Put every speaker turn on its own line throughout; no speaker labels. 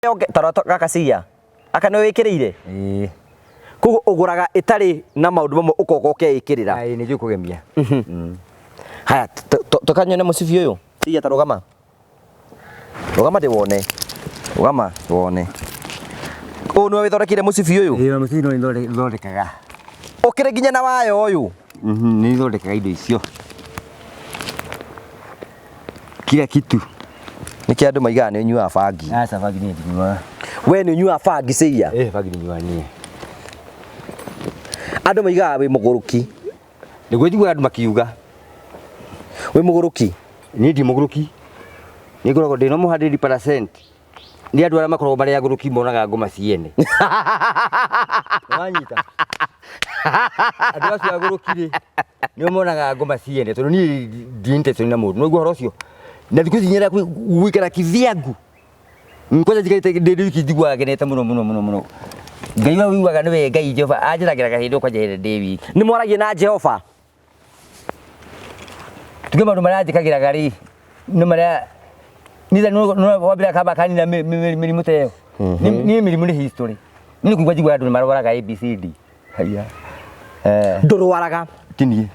Oke, tarora gaka cia aka nĩ wĩkĩrĩire.
Ĩĩ.
Koguo ũgũraga ĩtarĩ na maũndũ mamwe ũkoka ũkeĩkĩrĩra.
Ĩĩ, nĩ njũĩ kũgemia.
Haya, tũkanyone mũcibi ũyũ. Cia, ta rũgama, rũgama ndĩwone, rũgama wone. Ũyũ nĩwe wĩthondekeire mũcibi ũyũ?
Ĩĩ, mũcibi no thondekaga.
Ũkĩrĩ nginya na waya ũyũ?
Nĩ thondekaga indo icio. Kila kitu.
Nĩkĩ andũ maigaga nĩ ũnyuaga bangi?
Aca, bangi niĩ ndinyuaga.
We nĩ ũnyuaga bangi, Cia?
Ĩĩ, bangi ndinyuaga niĩ.
Andũ maigaga wĩ mũgũrũki.
Nĩguo njiguaga andũ makiuga.
Wĩ mũgũrũki?
Niĩ ndi mũgũrũki. Nĩ ngoragwo ndĩ normal 100%. Nĩ andũ arĩa makoragwo marĩ agũrũki monaga ngoma ciene. Wanyita? Andũ acio agũrũki rĩ, nĩo monaga ngoma ciene tondũ niĩ ndi intention na mũndũ. Nĩwaigua ũhoro ũcio? Na thikũ ici nyenda gũikara kivyangu. Kwanza njikarĩte ndĩ wiki njiguaga ngenete mũno mũno mũno mũno. Ngai wa ũiguaga nĩwe Ngai Jehova anjĩragĩra kahĩndĩ kwanja hĩndĩ ndĩ wiki.
Nĩ mwaragia na Jehova?
Tuge maũndũ marĩa anjĩkagĩraga rĩ, nĩ marĩa nitha wambĩra kamba kanina mĩrimũ ta ĩyo. Niĩ mĩrimũ nĩ history. Niĩ nĩ kũigua njiguaga andũ nĩ marwaraga ABCD. Haiya. Eh.
Ndũrwaraga?
Ti niĩ.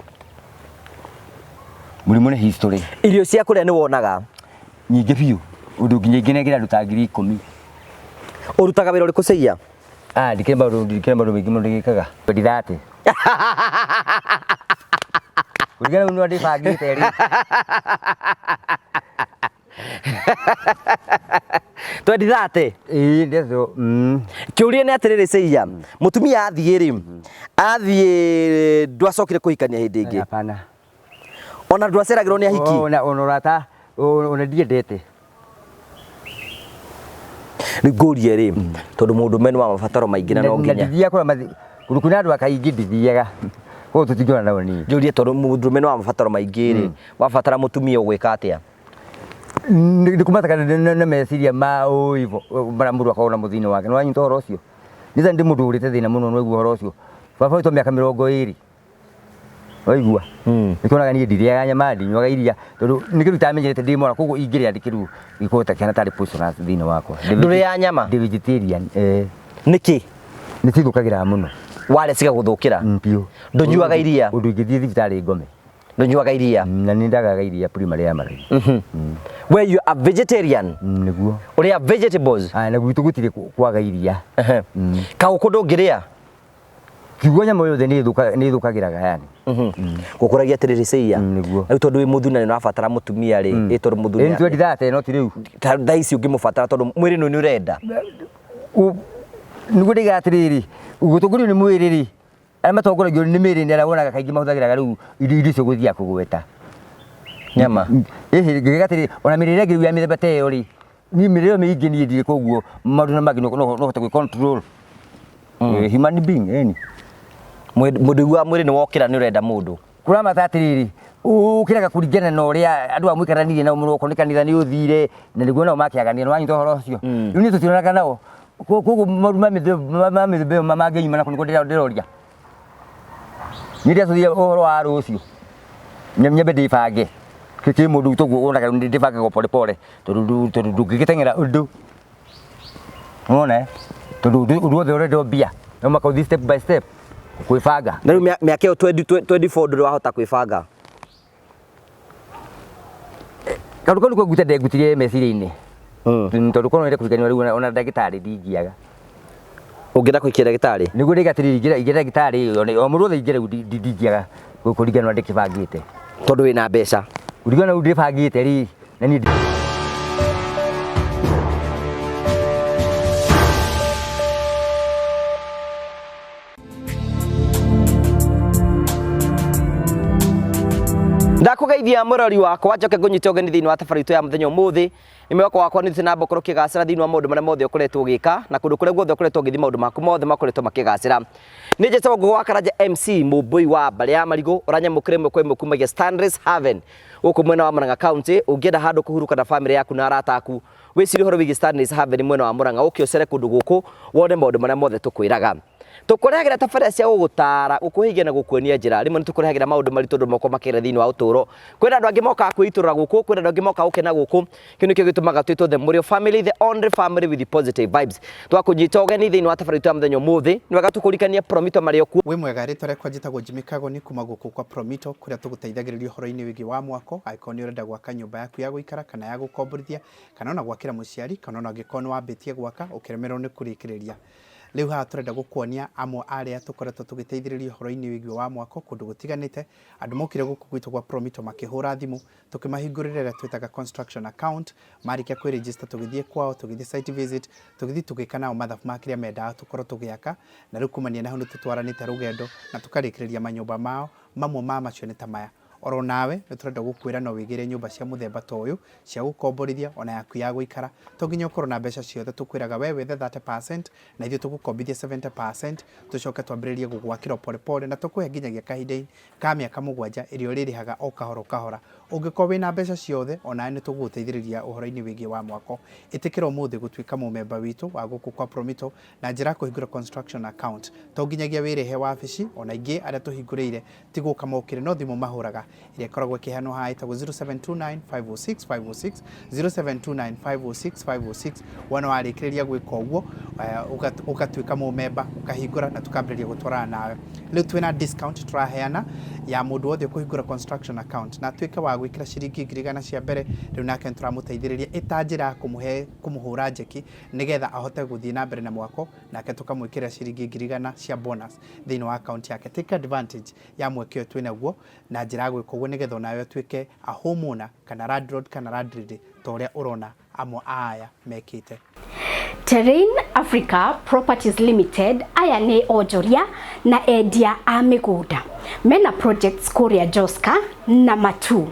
Mũrimũ nĩ history.
Irio cia kũrĩa nĩ wonaga?
Nyingĩ biũ. Ũndũ nginya ingĩnengera andũ ta 10,000.
Ũrutaga wĩra ũrĩkũ, Ceia?
Ah, ndikĩrĩ maũndũ maingĩ mũno ndĩgĩkaga. 2030. Kũringana rĩu nĩ ndĩbangĩte rĩ.
2030?
Ĩĩ, ndeto.
Kĩũria nĩ atĩrĩrĩ, Ceia, mũtumia athiĩ rĩ, athiĩ ndwacokire kũhikania hĩndĩ ĩngĩ?
Hapana.
Ona ndwaceragĩrwo nĩ ahiki?
Ona ũrata ona ndiendete.
Rĩu ngũrie rĩ, tondũ mũndũme nĩ wa mabataro maingĩ na no
Na
nginya
ndithiaga kũrĩa mathi kũndũ kwĩna andũ akaingĩ ndithiaga. Koguo tũtingĩona nao niĩ.
Njũrie, tondũ mũndũme nĩ wa mabataro maingĩ rĩ, wabatara mũtumia ũgwĩka atĩa?
Nĩ kũmataka na meciria ma ũivo marĩa mũndũ akoragwo namo thĩinĩ wake. Nĩ wanyita ũhoro ũcio? Nĩ ndĩ mũndũ ũrĩte thĩna mũno, nĩ waigua ũhoro ũcio? Baba witũ mĩaka 20. Waigua? Nĩkĩonaga niĩ ndirĩaga nyama, ndinyuaga iria tondũ nĩ kĩndũ itamenyerete ndĩ mwana, koguo ingĩrĩa kĩndũ gĩkorwo ta kĩhana tarĩ poisonous thĩinĩ wakwa.
Ndũrĩaga nyama?
Ndĩ vegetarian, eh.
Nĩkĩ?
Nĩ cithũkagĩra mũno.
Warĩa cigagũthũkĩra?
Biũ.
Ndũnyuaga iria?
Ũndũ ingĩthiĩ thibitarĩ ngome.
Ndũnyuaga iria?
Na nĩ ndagaga iria primary ya maragi.
We you are vegetarian?
Nĩguo.
Ũrĩa vegetables?
Aya, na gwitũ gũtirĩ kwaga iria.
Kaũkũ ndũngĩrĩa?
Kiugo nyamũ yothe nĩ ĩthũkagĩraga yani.
Gũkũragia atĩrĩrĩ, Ceia.
Nĩguo.
Rĩu tondũ wĩ mũthuri na nĩ ũrabatara mũtumia rĩ, ĩ tondũ mũthuri
Ĩĩ, 2030 no ti rĩu.
Ta thaa ici ũngĩmũbatara tondũ mwĩrĩ nĩ ũrenda.
Nĩguo ndaiga atĩrĩrĩ, gũtongorio nĩ mwĩrĩ rĩ, arĩa matongoragio nĩ mĩĩrĩ nĩ arĩa wonaga kaingĩ mahũthagĩraga rĩu indo icio gũthiaga kũgweta.
Nyama.
Ĩhĩ, ngĩgega atĩrĩrĩ, ona mĩrĩre ĩngĩ rĩu ya mĩthemba ta ĩyo rĩ, niĩ mĩrĩre ĩyo mĩingĩ niĩ ndirĩ, koguo maũndũ na mangĩ no hote gwĩ control. Human being, ĩni.
Mũndũ ũiguaga mwĩrĩ nĩ wokĩra nĩ ũrenda mũndũ.
Kũramata atĩrĩrĩ, ũkĩraga kũringana na ũrĩa andũ a mũikaranirie nao mũno, okorwo nĩ kanitha nĩ ũthire, na nĩguo nao makĩagania, nĩ wanyita ũhoro ũcio? Rĩu niĩ tũtionanaga nao, koguo maũndũ ma mĩthemba ĩyo mangĩnyuma nakũ nĩguo ndĩroria. Niĩ ndĩracoria ũhoro wa rũciũ, nyambe ndĩbange, kĩ mũndũ toguo wonaga ndĩbangaga o pole pole, tondũ ndũngĩgĩteng'era ũndũ. Nĩwona eh? Tondũ ũndũ wothe ũrenda mbia, no mũhaka ũthiĩ step by step kwĩbanga.
Na rĩu mĩaka ĩyo 20 24 ndũrĩ wahota kwĩbanga?
Kaũndũ kau nĩko nguta ndengutire meciria-inĩ. Tondũ korwo nĩndenda kũhikania rĩu ona ndagĩtarĩ ndingĩaga.
Ũngĩenda kũhikia ndagĩtarĩ?
Nĩguo ndaiga atĩrĩrĩ, ingĩra ndagĩtarĩ o mũndũ wothe ingĩra rĩu ndingĩaga kũringana na ũrĩa ndĩkĩbangĩte.
Tondũ wĩna mbeca.
Kũringana na ũrĩa ndĩbangĩte rĩ, na niĩ
Ndakũgeithia mũrori wakwa, njoke ngũnyite ũgeni thĩinĩ wa tabarĩra itũ ya mũthenya ũmũthĩ. Nĩ mwĩhoko wakwa nĩ ũthiĩte na mbere gũkorwo ũkĩgacĩra thĩinĩ wa maũndũ marĩa mothe ũkoretwo ũgĩka na kũndũ kũrĩa guothe ũkoretwo ũgĩthiĩ, maũndũ maku mothe makoretwo makĩgacĩra. Nĩ njĩtagwo Ngũgũ wa Karanja MC Mũmbũi wa mbarĩ ya Marigũ, ũranyamũkĩra ĩmwe kwa ĩmwe kumagia Stanley's Haven gũkũ mwena wa Murang'a County. Ũngĩenda handũ kũhurũka na famĩlĩ yaku na arata aku, wĩcirie ũhoro wĩgiĩ Stanley's Haven mwena wa Murang'a, ũke ũcere kũndũ gũkũ wone maũndũ marĩa mothe tũkwĩraga. Tũkũrehagĩra tabarĩra cia gũgũtara, gũkũhĩgia na gũkuonia njĩra. Rĩmwe nĩ tũkũrehagĩra maũndũ maritũ andũ mokorwo makĩgerera thĩinĩ wa ũtũũro. Kwĩna andũ angĩ mokaga kwĩitũrũra gũkũ, kwĩna andũ angĩ mokaga gũkena gũkũ. Kĩu nĩkĩo gĩtũmaga twĩtwo The Mũrĩo Family, the only family with positive vibes. Twakũnyita ũgeni thĩinĩ wa tabarĩra itũ ya mũthenya ũmũthĩ. Nĩ wega tũkũririkanie Promito marĩ o kuo.
Wĩ mwega, rĩtwa rĩakwa njĩtagwo Jimmy Kagoni kuma gũkũ kwa Promito kũrĩa tũgũteithagĩrĩria ũhoro-inĩ wĩgiĩ wa mwako, angĩkorwo nĩ ũrenda gwaka nyũmba yaku ya gũikara kana ya gũkomborithia, kana ona gwakĩra mũciari, kana ona angĩkorwo nĩ wambĩtie gwaka ũkĩremererwo nĩ kũrĩkĩrĩria. Rĩu haha tũrenda gũkuonia amwe arĩa tũkoretwo tũgĩteithĩrĩria ũhoro-inĩ wĩgiĩ wa mwako kũndũ gũtiganĩte. Andũ mokire gũkũ gwitũ gwa Promito makĩhũra thimũ, tũkĩmahingũrĩra ĩrĩa twĩtaga construction account. Marĩkia kwĩ register tũgĩthiĩ kwao, tũgĩthiĩ site visit, tũgĩthiĩ tũgĩka nao mathabu ma kĩrĩa mendaga tũkorwo tũgĩaka, na rĩu kumania na hau nĩ tũtwaranĩte rũgendo na tũkarĩkĩrĩria manyũmba mao. Mamwe ma macio nĩ ta maya. Oro nawe nĩ tũrenda gũkwĩra no wĩgĩre nyũmba cia mũthemba ta ũyũ cia gũkomborithia ona yaku ya gũikara. To nginya ũkorwo na mbeca ciothe, tũkwĩraga we wethe 30% na ithuĩ tũgũkombithie 70% tũcoke twambĩrĩrie gũgwakĩra o pole pole na tũkũhe nginyagia kahinda ka mĩaka 7 ĩrĩa ũrĩrĩhaga o kahora o kahora. Ũngĩkorwo wĩna mbeca ciothe onawe nĩ tũgũgũteithĩrĩria ũhoro-inĩ wĩgiĩ wa mwako. Ĩtĩkĩra ũmũthĩ gũtuĩka mũmemba witũ wa gũkũ kwa Promito na njĩra ya kũhingũra construction account. To nginyagia wĩrĩhe wabici, ona aingĩ arĩa tũhingũrĩire ti gũka mokire no thimũ mahũraga ĩrĩa ĩkoragwo ĩkĩheanwo haha ĩtagwo 0729 506 506, 0729 506 506. Wona warĩkĩrĩria gwĩka ũguo ũgatuĩka mũmemba, ũkahingũra na tũkambĩrĩria gũtwarana nawe. Rĩu twĩna discount tũraheana ya mũndũ wothe ũkũhingũra construction account na atuĩke wa gwĩkĩra ciringi 100,000 cia mbere. Rĩu nake nĩtũramũteithĩrĩria ĩta njĩra ya kũmũhe kũmũhũra njeki nĩgetha ahote gũthiĩ na mbere na mwako, nake tũkamwĩkĩrĩra ciringi 100,000 cia bonus thĩinĩ wa account yake. Take advantage ya mweke ũyũ twĩnaguo na njĩra ya gwĩka ũguo nĩgetha onawe ũtuĩke a homeowner kana landlord kana landlady ta ũrĩa ũrona amwe a aya mekĩte.
Terrain Africa Properties Limited aya nĩ onjoria na endia a mĩgũnda mena projects kũrĩa Joska na Matu,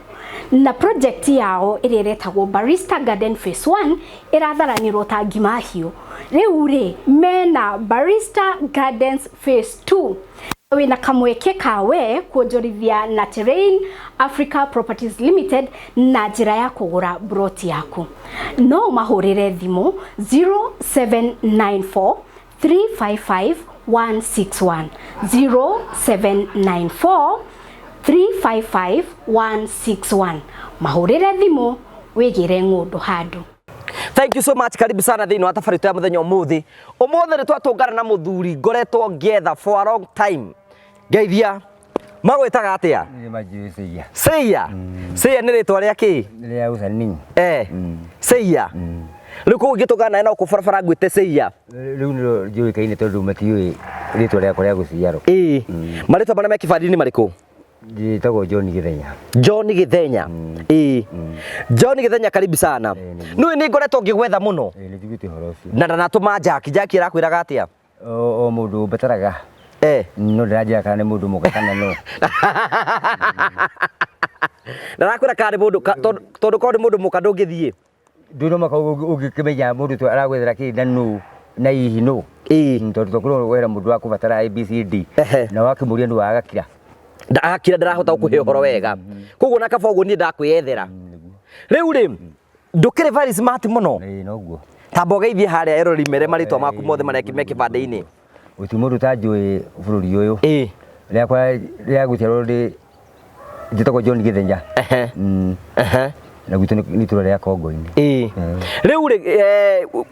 na project yao ĩrĩa ĩretagwo Barista Garden Phase 1 ĩratharanĩrwo ta ngima hiũ. Rĩu rĩ mena Barista Gardens Phase 2 wĩna kamweke kawe kuonjorithia na Terrain Africa Properties Limited na njĩra ya kũgũra broti yaku. No mahũrĩre thimũ 0794 355 161, 0794 355 161. Mahũrĩre thimũ wĩgĩre ng'ũndũ handũ.
Thank you so much. Karibu sana thĩinĩ wa tabarĩra itũ ya mũthenya ũmũthĩ. Ũmũthĩ nĩ twatũngana na mũthuri ngoretwo ngĩetha for a long time. Ngeithia. Magwĩtaga atĩa?
Nĩ manjũĩ Seiya.
Seiya. Seiya nĩ rĩtwa rĩa kĩ?
Rĩa ũcani.
Seiya. Rĩu koguo ingĩtũngana nawe no kũ barabara ngwĩte Seiya.
Rĩu nĩrĩo njũĩkaine tondũ matiũĩ rĩtwa rĩakwa rĩa gũciarwo.
Ĩĩ. Marĩtwa marĩa me kĩbandĩ-inĩ marĩkũ?
Njĩtagwo John Gĩthenya.
John Gĩthenya. Ĩĩ. John Gĩthenya, karibu sana.
Nĩguo.
Nĩũĩ nĩ ngoretwo ngĩgwetha mũno.
Ĩĩ nĩnjiguĩte ũhoro ũcio.
Na ndanatũma Jack. Jack arakwĩraga atĩa?
O mũndũ mbataraga. No ndĩranjĩra kana nĩ mũndũ mũka kana no.
Ndarakwĩra kana nĩ mũndũ tondũ korwo nĩ mũndũ mũka ndũngĩthiĩ.
Ndũrĩ mũka ũngĩkĩmenya mũndũ tu aragwethera kĩ na nũ na hihi nũ. Tondũ tokorwo wera mũndũ wa kũbatara ABCD na wakĩmũria nũ agakira.
Agakira ndarahota gũkũhe ũhoro wega. Koguo na kaba ũguo niĩ ndakwĩyethera. Rĩu rĩ ndũkĩrĩ very smart mũno.
Ĩĩ noguo.
Tamba ũgeithie harĩa eroreri mere marĩtwa maku mothe marĩa me kĩbandĩ-inĩ.
Gũtirĩ mũndũ ũtanjũĩ bũrũri ũyũ. Rĩakwa rĩa gũciarwo ndĩ njĩtagwo John Gĩthenya. Na gwitũ nĩ itũũra rĩa Kongo-inĩ.
Rĩu rĩ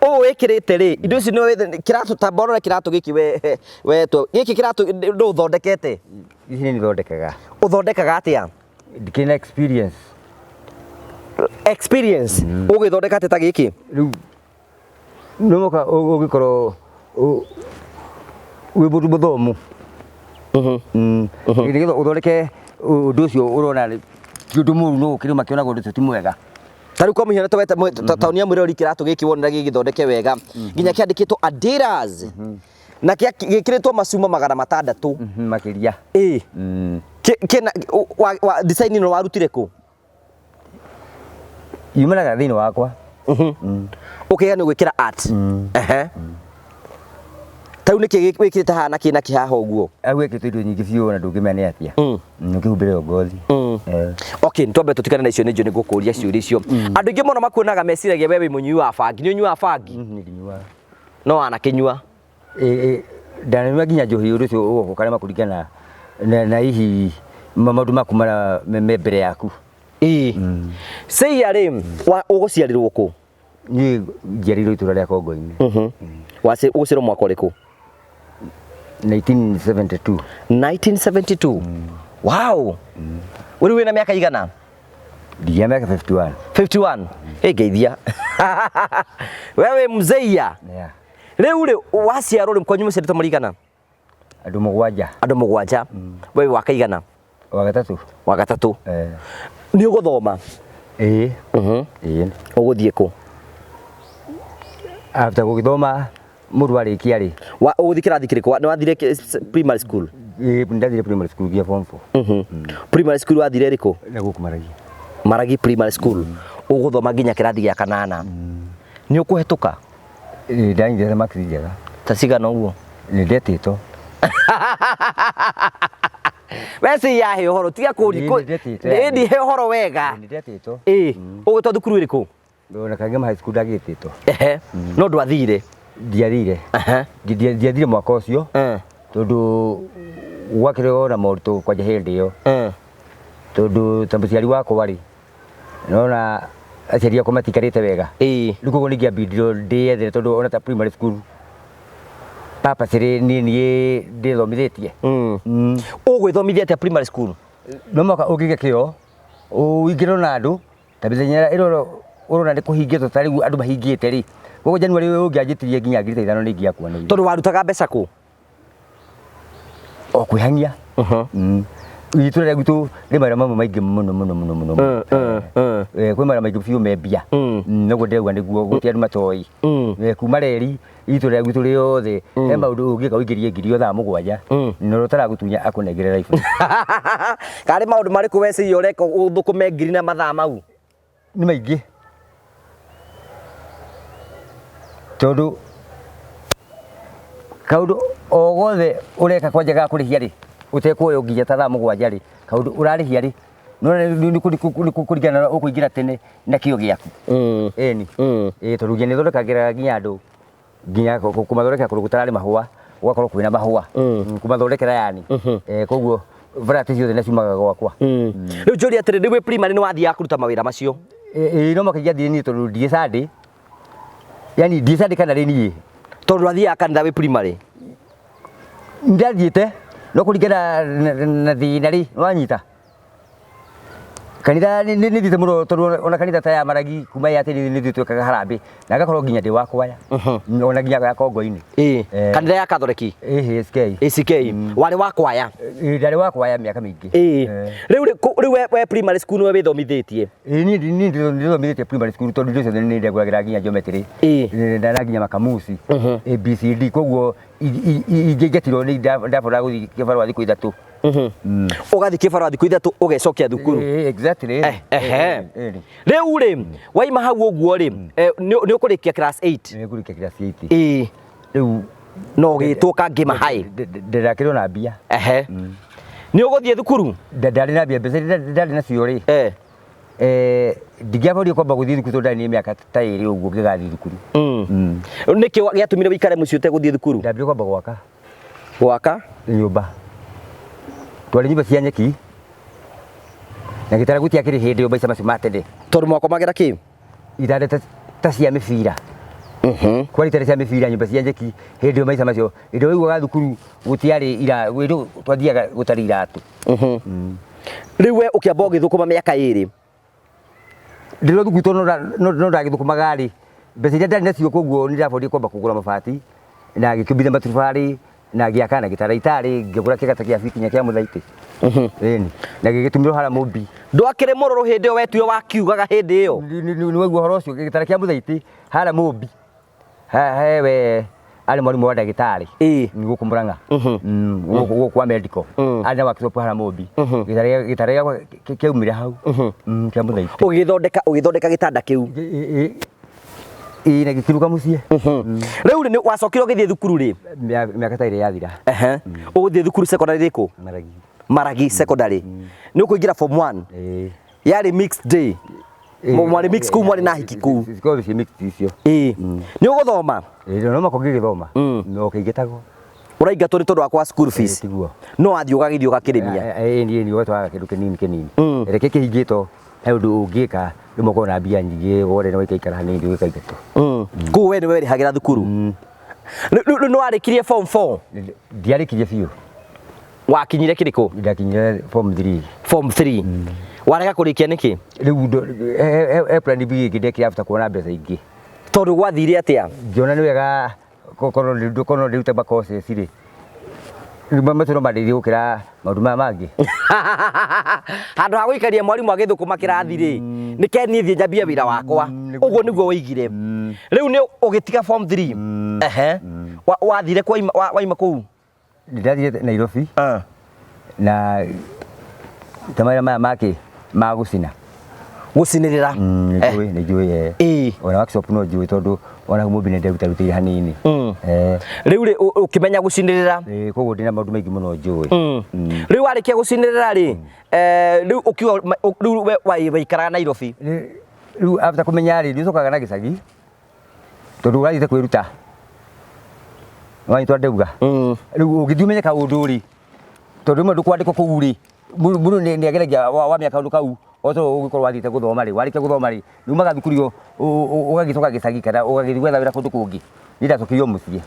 ũũ wĩkĩrĩte rĩ indo ici nĩ kĩratũ, tamba ũrore kĩratũ gĩkĩ we gĩkĩ kĩratũ ndũ ũthondekete?
Ici nĩ thondekaga.
Ũthondekaga atĩa?
Ndikĩrĩ na experience.
Experience? Ũgĩthondeka atĩa ta gĩkĩ?
Rĩu no mũhaka ũgĩkorwo wĩ mũndũ mũthomu. Nĩgetha ũthondeke ũndũ ũcio ũrona ti ũndũ mũru, no ũkĩrĩ makĩonaga ũndũ ũcio ti mwega.
Ta rĩu kwa mũhiano taũni ya mwĩrori kĩratũ gĩkĩ wonera gĩgĩthondeke wega nginya kĩandĩkĩtwo Adidas na gĩkĩrĩtwo macuma 600.
Makĩria.
Ĩĩ. Kĩna design ĩno warutire kũ?
Yumanaga thĩinĩ wakwa.
Ũkĩgĩa nĩ gwĩkĩra art. Ta rĩu nĩkĩ wĩkĩrĩte haha na kĩ na kĩ haha ũguo?
Hau wĩkĩrĩte indo nyingĩ biũ na ndũngĩmenya nĩ atĩa. Ũkĩhumbĩre ngothi.
Okay, nĩtwambe tũtigane na icio nĩ njũĩ nĩ ngũkũria ciũria icio. Andũ aingĩ mũno makuonaga meciragia we wĩ mũnyui wa bangi. Nĩ ũnyuaga bangi?
Nĩ ndinyuaga.
No wanakĩnyua?
Ĩĩ, Ndananyua nginya njohi ũndũ ũcio ũgoka ũkarema kũringana na hihi maũndũ maku marĩa me mbere yaku.
Ĩĩ. Seiya rĩ, ũgũciarĩrwo kũ?
Niĩ njiarĩirwo itũra rĩa Kongo-inĩ.
Ũgũciarwo mwaka ũrĩkũ?
1972.
1972. Wow. Rĩu wĩna mĩaka igana?
Ndigĩa mĩaka 51.
51. Ĩ ngeithia. We wĩ mzeiya.
Yeah.
Rĩu rĩ, waciarwo rĩ, kwanyu mũciarĩtwo mũrĩ igana?
Andũ mũgwanja.
Andũ mũgwanja. We wĩ wa kaigana?
Wa gatatũ.
Wa gatatũ.
Eh.
Nĩ ũgũthoma?
Ĩĩ. Ĩĩ.
Ũgũthiĩ kũ?
After gũgĩthoma mũndũ arĩkia rĩ.
Ũgũthiĩ kĩrathi kĩrĩkũ? Nĩ wathire primary school?
Ĩĩ, ndathire primary school nginya form 4.
Primary school wathire ĩrĩkũ?
Na gũkũ Maragi.
Maragi primary school. Ũgũthoma nginya kĩrathi gĩa kanana. Nĩ ũkũhetũka?
Ĩĩ, ndanyitĩte marks njega.
Ta cigana ũguo?
Nĩ ndetĩtwo.
We si yahe ũhoro tiga kũri
Ĩĩ, nĩ ndetĩtwo yani.
ĩĩ ndihe ũhoro wega.
Nĩ ndetĩtwo.
Ĩĩ, ũgwĩtwo thukuru ĩrĩkũ?
Ona Kangema High School ndagĩtĩtwo.
Ehe. No ndwathire.
Ndiathire.
Ehe.
Ndiathire mwaka ũcio tondũ gwakĩrĩ o na moritũ kwanja hĩndĩ ĩyo. Tondũ ta mũciari wakwa rĩ, nona aciari akwa matikarĩte wega.
Ĩĩ.
Rĩu koguo nĩingĩambindirwo ndĩyethere tondũ ona ta primary school purposely niĩ niĩ ndĩthomithĩtie.
Ũgwĩthomithia atĩa primary school?
No mũhaka ũngĩgĩa kĩo ũingĩrwo na andũ ta mĩthenya ĩrĩa ũrona nĩ kũhingĩtwo ta rĩu andũ mahingĩte rĩ, koguo January ũyũ ũngĩanjĩtirie nginya ngiri ta ithano nĩ ingĩakuanĩire.
Tondũ warutaga mbeca kũ?
O kwĩhang'ia. Itũra rĩa gwitũ rĩ mawĩra mamwe maingĩ mũno mũno mũno mũno. Kwĩ mawĩra maingĩ biũ me mbia. Noguo ndĩrauga nĩguo gũtirĩ andũ matoĩ. Kuma reri itũra rĩa gwitũ rĩothe he maũndũ ũngĩka ũingĩrie ngiri o thaa mũgwanja na ũrĩa ũtaragũtunya akũnengere raibũ.
Karĩ maũndũ marĩkũ weciria ũreka ũthũkũme ngiri na mathaa mau?
Nĩ maingĩ tondũ kaũndũ o gothe ũreka kwanja ga kũrĩhia rĩ ũtekuoywo nginya ta thaa mũgwanja rĩ kaũndũ ũrarĩhia rĩ no nĩ kũringana na ũkũingĩra tene na kĩo gĩaku. Ĩni. Ĩĩ tondũ nginya nĩ thondekagĩra nginya andũ nginya kũmathondekera kũndũ gũtararĩ mahũa gũgakorwo kwĩna mahũa. Kũmathondekera yani. Koguo variety ciothe nĩ ciumaga gwakwa.
Rĩu njũrie atĩrĩ, rĩu wĩ primary nĩ wathiaga kũruta mawĩra macio?
Ĩĩ no mũhaka ingĩathire niĩ tondũ ndiĩ Sunday. Yani ndiĩ Sunday kana rĩ niĩ.
Tondũ ndwathiaga kanitha wĩ primary?
Ndathiĩte no kũringana na thĩna rĩ, nĩwanyita? Kanitha nĩ thiĩte mũno tondũ ona kanitha ta ya Maragi kuma ya tene nĩ ithuĩ twekaga harambĩ na ngakorwo nginya ndĩ wa kwaya ona nginya ya Kongo-inĩ.
Ĩĩ. Kanitha ya Katholeki?
Ĩĩ, ACK.
ACK. Warĩ wa kwaya?
Ĩĩ, ndarĩ wa kwaya mĩaka mĩingĩ.
Ĩĩ. Rĩu rĩ, rĩu we primary school nĩwe wĩthomithĩtie?
Ĩĩ, niĩ ndĩthomithĩtie primary school tondũ indo ciothe nĩ ndegũragĩra nginya geometry.
Ĩĩ.
Na nginya makamuci. ABCD koguo ingĩingatirwo nĩ ndaboraga gũthiĩ kĩbarũa thikũ ithatũ.
Ũgathiĩ kĩbarũa thikũ ithatũ ũgecokia thukuru.
Exactly.
Ehe. Rĩu rĩ, waima hau ũguo rĩ, nĩ ũkũrĩkia class 8?
Nĩ ngũrĩkia class 8.
Ĩĩ.
Rĩu
no ũgĩtwo Kangema High.
Ndĩrakĩrwo na mbia.
Ehe. Nĩ ũgũthiĩ thukuru?
Ndarĩ na mbia, mbeca iria ndarĩ nacio rĩ. Ndingĩahotire kwamba gũthiĩ thukuru tondũ ndarĩ na mĩaka ta ĩrĩ ũguo ngĩgathiĩ thukuru.
Nĩkĩ gĩatũmire ũikare mũciĩ ũtegũthiĩ thukuru?
Ndambire kwamba gwaka.
Gwaka?
Nyũmba. Twarĩ nyũmba cia nyeki. Na gĩtara gũtiakĩrĩ hĩndĩ ĩyo maica macio ma tene.
Tondũ mwakomagĩra kĩ?
Itanda ta cia mĩbira. Kwarĩ itanda cia mĩbira nyũmba cia nyeki hĩndĩ ĩyo maica macio. Hĩndĩ ĩyo waiguaga thukuru gũtiarĩ ira, hĩndĩ ĩyo twathiaga gũtarĩ iratũ.
Rĩu we ũkĩamba ũgĩthũkũma mĩaka ĩrĩ?
Ndĩrĩ thukuru tondũ no ndagĩthũkũmaga rĩ, mbeca iria ndarĩ nacio koguo nĩ ndabondire kwamba kũgũra mabati na ngĩkĩũmbithia maturubarĩ na ngĩaka na gĩtara itarĩ ngĩgũra kĩgata kĩa biti kĩa mũthaitĩ. Ĩni. Na gĩgĩtumĩrwo harĩa Mũmbi.
Ndwakĩrĩ mũrũrũ hĩndĩ ĩyo wetuire wakiugaga hĩndĩ ĩyo?
Nĩ waigua ũhoro ũcio, gĩtara kĩa mũthaitĩ harĩa Mũmbi. He we arĩ mwarimũ wa ndagĩtarĩ.
Ĩĩ.
Nĩ gũkũ Mũrang'a. Gũkũ kwa medical. Arĩ na workshop harĩa Mũmbi. Gĩtara gĩakwa kĩaumire hau. Kĩa mũthaitĩ.
Ũgĩthondeka gĩtanda kĩu.
Ĩĩ, na gĩkiruga mũciĩ.
Rĩu rĩ, nĩ wacokire ũgĩthiĩ thukuru rĩ?
Mĩaka ta ĩrĩ yathira.
Ehe. Ũgũthiĩ thukuru secondary ĩrĩkũ?
Maragi.
Maragi secondary. Nĩ ũkũingĩra form 1?
Ĩĩ.
Yarĩ mixed day. Mwarĩ mixed kũu, mwarĩ na hiki kũu.
Cikoragwo ciĩ mixed icio.
Ĩĩ. Nĩ ũgũthoma?
Ĩĩ, no mũhaka ũngĩgĩthoma. No ũkĩingĩtagwo.
Ũraingatwo nĩ tondũ wa kwa school fees.
Tiguo.
No wathiĩ ũgagĩthiĩ ũgakĩrĩmia.
Ĩĩ niĩ ũgatwaraga kĩndũ kĩnini kĩnini. Reke kĩhingĩtwo he ũndũ ũngĩka rĩmwe ũkorwo na mbia nyingĩ wone nĩ waikaikara hanini ũgĩkaingatwo.
Kũu we nĩwe werĩhagĩra thukuru. Rĩu nĩ warĩkirie form 4?
Ndiarĩkirie biũ.
Wakinyire kĩrĩkũ?
Ndakinyire form 3.
Form 3. Warega kũrĩkia nĩkĩ?
Rĩu he plan B ĩngĩ ndekire after kuona mbeca ingĩ.
Tondũ gwathire atĩa?
Ngĩona nĩ wega korwo ndĩrute ma courses rĩ, rĩu macio no mandeithie gũkĩra maũndũ maya mangĩ.
Handũ ha gũikaria mwarimũ agĩthũkũma kĩrathi rĩ, nĩ ke niĩ thiĩ njambie wĩra wakwa. Ũguo nĩguo woigire. Rĩu nĩ ũgĩtiga form 3. Ehe. Wathire kwa waima kũu?
Ndathiĩte Nairobi na ta mawĩra maya makĩ ma gũcina.
Gũcinĩrĩra.
Nĩ njũĩ, nĩ njũĩ.
Ĩĩ.
Ona workshop no njũĩ tondũ ona Mũmbi nĩ nderutaruteire hanini.
Rĩu rĩ ũkĩmenya gũcinĩrĩra?
Ĩĩ, koguo ndĩna maũndũ maingĩ mũno njũĩ.
Rĩu warĩkia gũcinĩrĩra rĩ, rĩu ũkiuga rĩu we waikaraga Nairobi?
Rĩu after kũmenya rĩ, nĩ ũcokaga na gĩcagi tondũ ũrathiĩte kwĩruta. Wanyitwo ndauga. Rĩu ũngĩthiĩ ũmenye kaũndũ rĩ, tondũ rĩmwe ndũkwandĩkwo kũu rĩ, mũndũ nĩ ageragia wamenya kaũndũ kau o ta ũngĩkorwo wathiĩte gũthoma rĩ, warĩkia gũthoma rĩ, rĩu umaga thukuru ĩyo ũgagĩcoka gĩcagi kana ũgagĩthiĩ gwetha wĩra kũndũ kũngĩ. Niĩ ndacokirio mũciĩ.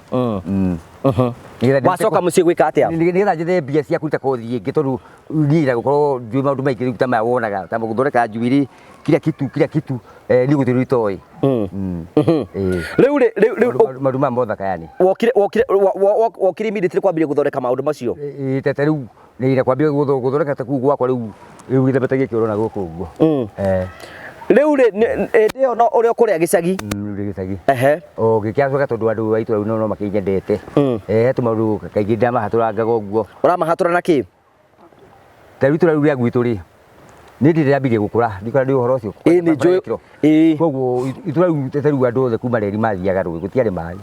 Nĩgetha
Wacoka mũciĩ gwĩka atĩa?
Nĩgetha njethe mbia cia kũruta kothi ĩngĩ tondũ niĩ nyendaga gũkorwo njũĩ maũndũ maingĩ rĩu ta maya wonaga ta gũthondeka njuĩrĩ kila kitu kila kitu, niĩ gũtirĩ ũndũ itoĩ.
Rĩu rĩ rĩu rĩu
Maũndũ maya mothaka yani.
Wokire wokire wokire immediately kwambĩrĩria gũthondeka maũndũ macio?
Ĩĩ, ta rĩu nĩ kwambia gũthondeka ta kũu gwakwa rĩu rĩu gĩthemba ta gĩkĩ ũrona gũkũ ũguo.
Rĩu rĩ hĩndĩ ĩyo no ũrĩa ũkũrĩa gĩcagi?
Rĩu ndĩ gĩcagi.
Ehe.
O gĩkĩacoka tondũ andũ a itũũra rĩu no makĩnyendete. He tũmaũndũ kaingĩ ndamahatũrangaga ũguo.
Ũramahatũra na kĩ?
Ta rĩu itũũra rĩu rĩa gwitũ rĩ, niĩ ndirĩ ndambirie gũkũra, ndikora ndĩ ũhoro ũcio.
Ĩĩ nĩ njũĩ. Ĩĩ.
Koguo itũũra rĩu ta rĩu andũ othe kuma reri mathiaga rũĩ, gũtiarĩ maĩ.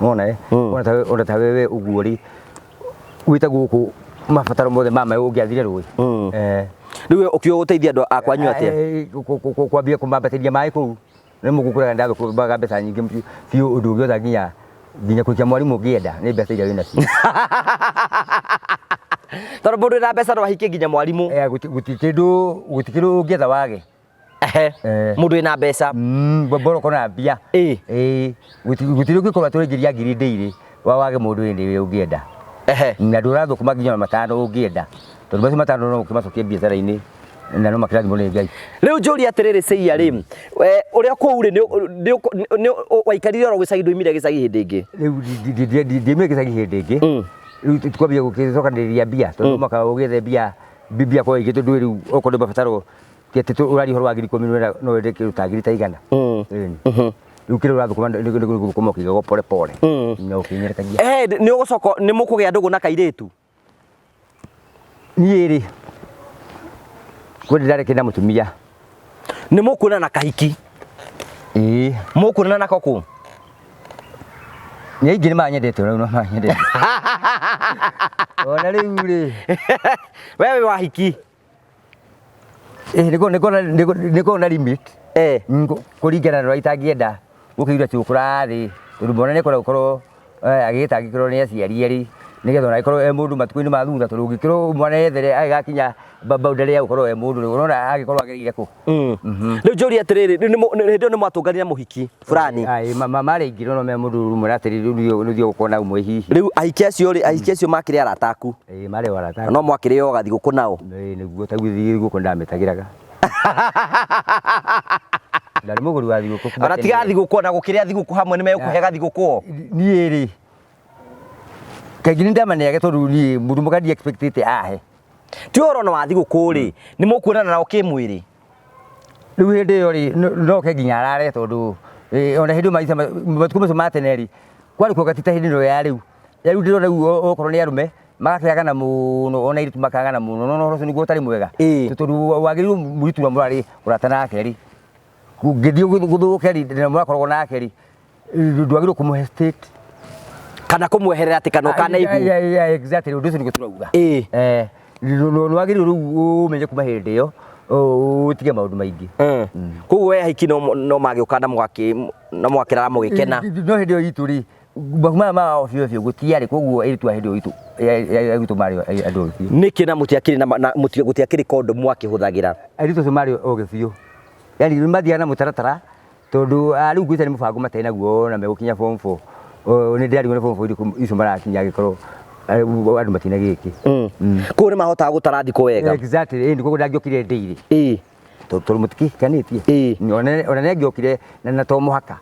Nĩwona ĩ? Ona ta wewe ũguo rĩ, wĩta gũkũ mabataro mothe ma maĩ ũngĩathire rũĩ.
Rĩu we ũkiuga gũteithia andũ a kwanyu atĩa?
Kwambia kũmambatĩria maĩ kũu. Nĩ mũgũkũraga ndathũkũmaga mbeca nyingĩ biũ ũndũ ũngĩhota nginya kũikia mwarimũ ũngĩenda nĩ mbeca iria wĩnacio.
Tondũ mũndũ wĩna mbeca no ahikie nginya mwarimũ.
Gũtirĩ kĩndũ ũngĩetha wage.
Ehe. Mũndũ wĩna mbeca.
Bora ũkorwo na mbia.
Ĩĩ.
Ĩĩ. Gũtirĩ ũngĩkorwo atĩ ũraingĩria ngiri ndĩirĩ wage mũndũ hĩndĩ ĩrĩa ũngĩenda.
Ehe.
Na ndũrathũkũma nginya matano ũngĩenda. Tondũ macio matano no ũkĩmacokie biacara-inĩ na no makĩrathimwo nĩ Ngai.
Rĩu njũrie atĩrĩrĩ Seiya rĩ, ũrĩa kũu rĩ nĩ waikarire oro gĩcagi ndũimire gĩcagi hĩndĩ ĩngĩ?
Rĩu ndiumire gĩcagi hĩndĩ ĩngĩ. Rĩu twambia gũgĩcokanĩrĩria mbia tondũ mwaka ũgĩethe mbia mbia kwa ingĩ tondũ rĩu okorwo nĩ mabataro ti atĩ ũraria ũhoro wa ngiri ikũmi no wende kĩndũ ta ngiri ta igana. Rĩu kĩrĩa ũrathũkũma nĩ gũthũkũma ũkĩigagwo pole pole na ũkĩnyerekagia.
Nĩ ũgũcoka nĩ mũkũgĩa ndũgũ na kairĩtu?
Niĩ rĩ kwĩ ndĩrarĩ na mũtumia.
Nĩ mũkuonana na kahiki?
Ĩĩ.
Mũkuonana nako kũ?
Nĩ aingĩ nĩ manyendete rĩu no manyendete. Ona rĩu rĩ.
We wĩ wahiki?
Ĩĩ, nĩngoragwo na limit. Kũringana na ũrĩa itangĩenda gũkĩigua atĩ ũkũra thĩ tondũ mwana nĩ akoragwo gũkorwo agĩgĩtangĩkĩrwo nĩ aciari erĩ nĩgetha ona agĩkorwo e mũndũ matukũ-inĩ ma thutha tondũ ũngĩkĩrwo mwana ethere agĩgakinya boundary ya gũkorwo e mũndũ rĩ, ũrona agĩkorwo agereire kũ?
Rĩu njũrie atĩrĩrĩ, rĩu hĩndĩ ĩyo nĩ mwatũnganire mũhiki fulani?
Aĩ, marĩ aingĩ no me mũndũ ũmwe atĩrĩrĩ, rĩu nĩ ũthiĩ gũkorwo na ũmwe hihi.
Rĩu ahiki acio rĩ, ahiki acio makĩrĩ arata aku?
Ĩĩ, marĩ o arata.
No mwakĩrĩ o gathigũkũ nao?
Ĩĩ, nĩguo ta rĩu thigũkũ ndamĩtagĩraga. Ndarĩ mũgũri wa thigũkũ kuma
Ona tiga
tene.
thigũkũ, ona gũkĩrĩa thigũkũ hamwe nĩ megũkũhe gathigũkũ o?
Niĩ rĩ, kaingĩ nĩ ndamaneaga tondũ niĩ mũndũ mũka ndi expectĩte ahe.
Ti ũhoro ona wa thigũkũ rĩ, nĩ mũkuonana nao kĩmwĩrĩ?
Rĩu hĩndĩ ĩyo rĩ, no oke nginya arare tondũ ona hĩndĩ ĩyo maica matukũ macio ma tene rĩ, kwarĩ kuoga ti ta hĩndĩ ĩno ya rĩu. Ya rĩu ndĩrona rĩu okorwo nĩ arũme magakĩagana mũno ona airĩtu makagana mũno, no ũhoro ũcio nĩguo ũtarĩ mwega. Tondũ wagĩrĩirwo mũirĩtu ũrĩa mũrarĩ ũrata nake rĩ, kũngĩthiĩ gũthũke rĩ, na mũrakoragwo nake rĩ, ndwagĩrĩirwo kũmũhe state.
Kana kũmweherera atĩ kana ũkana ihu.
Yeah, exactly, ũndũ ũcio nĩguo tũrauga. Nĩ wagĩrĩirwo rĩu ũmenye kuma hĩndĩ ĩyo ũtige maũndũ maingĩ.
Koguo we ahiki no magĩũka na mwakĩrara mũgĩkena.
No hĩndĩ ĩyo itũ rĩ, Mahu maya ma obio obio gũtiarĩ koguo airĩtu a hĩndĩ ĩyo itũ airĩtu marĩ andũ ogĩ biũ.
Nĩkĩ na mũtiakĩrĩ na gũtiakĩrĩ kondomu mwakĩhũthagĩra?
Airĩtu acio marĩ ogĩ biũ. Yaani nĩ mathiaga na mũtaratara tondũ rĩu ngwĩciria nĩ mũbango matarĩ naguo ona megũkinya form 4. Nĩ ndĩrarigwo nĩ form 4 irĩkũ icio marakinya angĩkorwo andũ matina gĩkĩ.
Koguo nĩ mahotaga gũtara thikũ wega.
Exactly, ĩni koguo ndangĩokire ndĩirĩ. Tondũ mũtikĩhikanĩtie. Ona nĩ angĩokire na to mũhaka.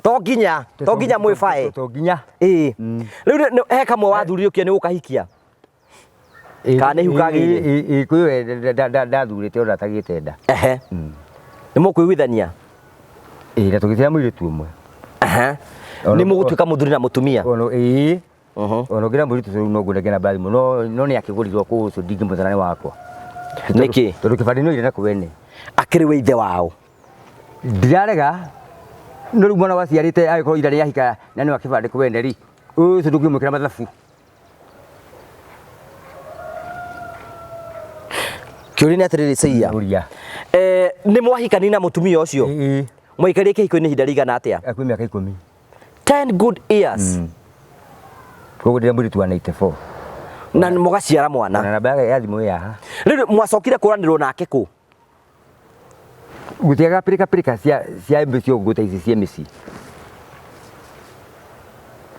To nginya mwĩbae.
To nginya.
Rĩu he kamwe wathurire ũkĩona nĩ ũkahikia? Kana nĩ ihu kagĩire?
Ĩĩ kwĩ ndathurĩte ona atagĩte nda.
Ehe. Nĩ mũkũiguithania?
Ĩĩ na tũgĩciara mũirĩtu ũmwe.
Ehe. Nĩ mũgũtuĩka mũthuri na mũtumia?
Ĩĩ. Ona ũngĩra mũirĩtu ũcio no ngwenda ngĩna mbathi mũno no nĩ akĩgũrirwo kũu ũcio ndingĩmũthara nĩ wakwa.
Nĩkĩ?
Tondũ kĩbandĩ no irĩ na kwene.
Akĩrĩ we ithe wao.
Ndirarega no rĩu mwana waciarĩte agĩkorwo ira nĩahika na nĩ wa kĩbandĩ kwene rĩ ũcio ndũngĩmwĩkĩra mathabu.
Kĩũria nĩ atĩrĩrĩ Seiya.
Ũria.
Nĩ mwahikani na mũtumia ũcio?
Ĩĩ.
Mwaikarire kĩhiko-inĩ ihinda rĩigana atĩa?
Kwĩ mĩaka 10.
10 good years.
Koguo ndĩna mũirĩtu wa 94.
Na mũgaciara mwana.
Na namba yake ya thimũ ĩ haha.
Rĩu mwacokire kũranĩrwo nake kũ?
Gũtiaga pirika pirika cia mĩciĩ ũguo ta ici cia mĩciĩ.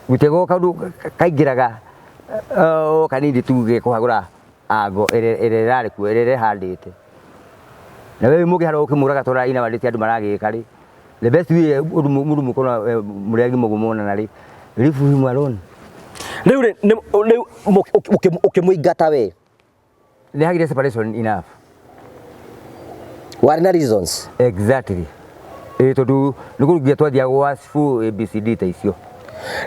Gũtiaga kaũndũ kaingĩraga o kanini tuge kũhagũra ango ĩrĩa ĩrarĩ kuo ĩrĩa ĩrehandĩte. Na we mũngĩhara ũkĩmũraga tondũ ina wandĩte andũ maragĩka rĩ. The best way ũndũ mũndũ mũkorwo mũrĩ agima ũguo muonana rĩ, leave him alone.
Rĩu rĩ rĩu ũkĩmũingata we?
Nĩ hagire separation enough.
Warĩ na reasons?
Exactly. Ĩĩ tondũ nĩ kũrungia twathiaga gwa cibũ ABCD ta icio.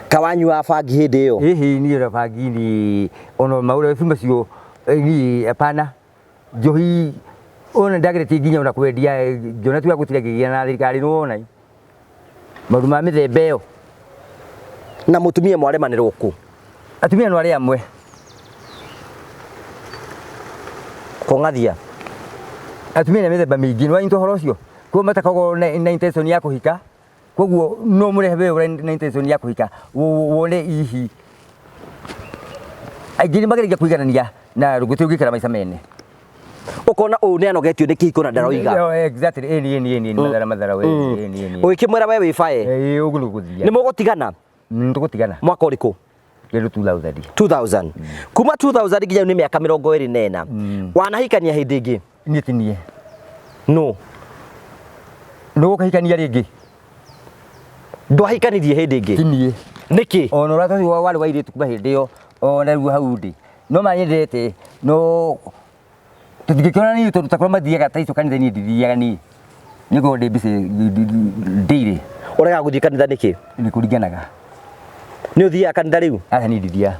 Kawanyuaga bangi hĩndĩ ĩyo?
Ĩhĩ niĩ ona bangi niĩ ona maũrĩa macio niĩ hapana. Njohi ona ndageretie nginya ona kwendia ngĩona tiga gũtira ngĩgĩa na thirikari nĩ wona. Maũndũ ma mĩthemba ĩyo.
Na mũtumia mwaremanĩrwo kũ?
Atumia no arĩa amwe.
Kũng'athia?
Atumia nĩ mĩthemba mĩingĩ nĩ wanyita ũhoro ũcio? Koguo matakoragwo na intention ya kũhika koguo no mũrehe we ũrĩ na intention ya kũhika wone ihi aingĩ nĩ mageragia kũiganania na gũtirĩ ũngĩikara maica mene.
Ũkona ũyũ nĩ anogetio nĩ kĩhiko na ndaroiga.
Oh, exactly ĩni ĩni ĩni mathara mathara we ĩni ĩni.
Ũgĩkĩmwĩra we wĩ bae.
Ĩĩ ũguo nĩguo gũthiaga.
Nĩ mũgũtigana?
Tũgũtigana.
Mwaka ũrĩkũ?
Kĩndũ 2000.
2000. Kuma 2000 nginya rĩu nĩ mĩaka 24. Wanahikania hĩndĩ ĩngĩ?
Niĩ ti niĩ.
No.
Nĩ ũkahikania rĩngĩ?
Ndwahikanirie hĩndĩ ĩngĩ?
Ti niĩ.
Nĩkĩ?
Ona ũrata ũcio warĩ wa airĩtu kuma hĩndĩ ĩyo ona rĩu hau ndĩ. No manyendete no tũtingĩkĩona niĩ tondũ ta kũrĩa mathiaga ta icio kanitha niĩ ndithiaga niĩ. Nĩ ngoragwo ndĩ busy ndĩirĩ.
Ũregaga gũthiĩ kanitha nĩkĩ?
Nĩ kũringanaga.
Nĩ ũthiaga kanitha rĩu?
Aca niĩ ndithiaga.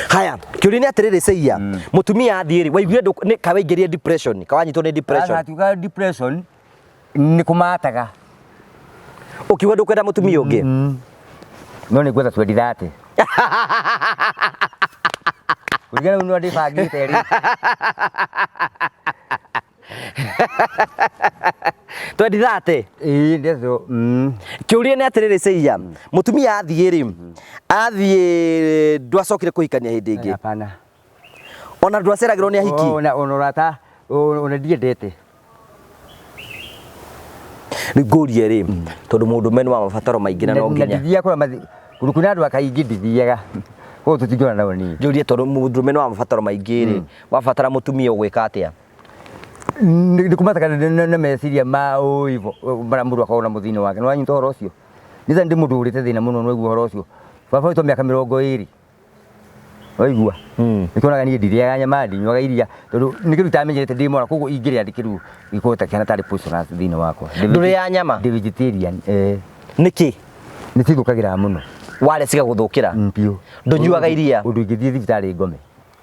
Haya, kĩũria nĩ atĩrĩrĩ Seiya, mũtumia athiĩ rĩ, waiguire nĩ ka waingĩrire depression, ka wanyitwo nĩ depression?
Aca tiuga depression nĩ kũmataga.
Ũkiuga ndũkwenda mũtumia ũngĩ?
No nĩ ngwetha 2030. Kũringana rĩu no ndĩbangĩte rĩ.
2030?
Ĩĩ ndeto.
Kĩũria nĩ atĩrĩrĩ Seiya, mũtumia athiĩ rĩ, athiĩ ndwacokire kũhikania hĩndĩ ĩngĩ?
Hapana.
Ona ndwaceragĩrwo nĩ ahiki?
Ona ũrata ona ndiendete.
Rĩu ngũrie rĩ, tondũ mũndũrũme nĩ wa mabataro maingĩ na no nginya.
Ndithiaga kũrĩa mathi kũndũ kwĩna andũ akaingĩ ndithiaga. Koguo tũtingĩona nao niĩ.
Njũrie tondũ mũndũrũme nĩ wa mabataro maingĩ rĩ, wabatara mũtumia ũgwĩka atĩa?
Nĩ kũmataga na meciria ma ũivo marĩa mũndũ akoragwo namo thĩinĩ wake. Nĩ wanyita ũhoro ũcio? Niĩ ndĩ mũndũ ũrĩte thĩna mũno nĩ waigua ũhoro ũcio. Baba witũ mĩaka 20. Waigua? Nĩkĩonaga niĩ ndirĩaga nyama, ndinyuaga iria tondũ nĩ kĩndũ itamenyerete ndĩ mwana koguo ingĩrĩa kĩndũ gĩkorwo ta kĩhana tarĩ poisonous thĩinĩ wakwa.
Ndũrĩaga nyama?
Ndĩ vegetarian.
Nĩkĩ?
Nĩ cithũkagĩra mũno.
Warĩa cigagũthũkĩra?
Biũ.
Ndũnyuaga iria?
Ũndũ ingĩthiĩ thibitarĩ ngome.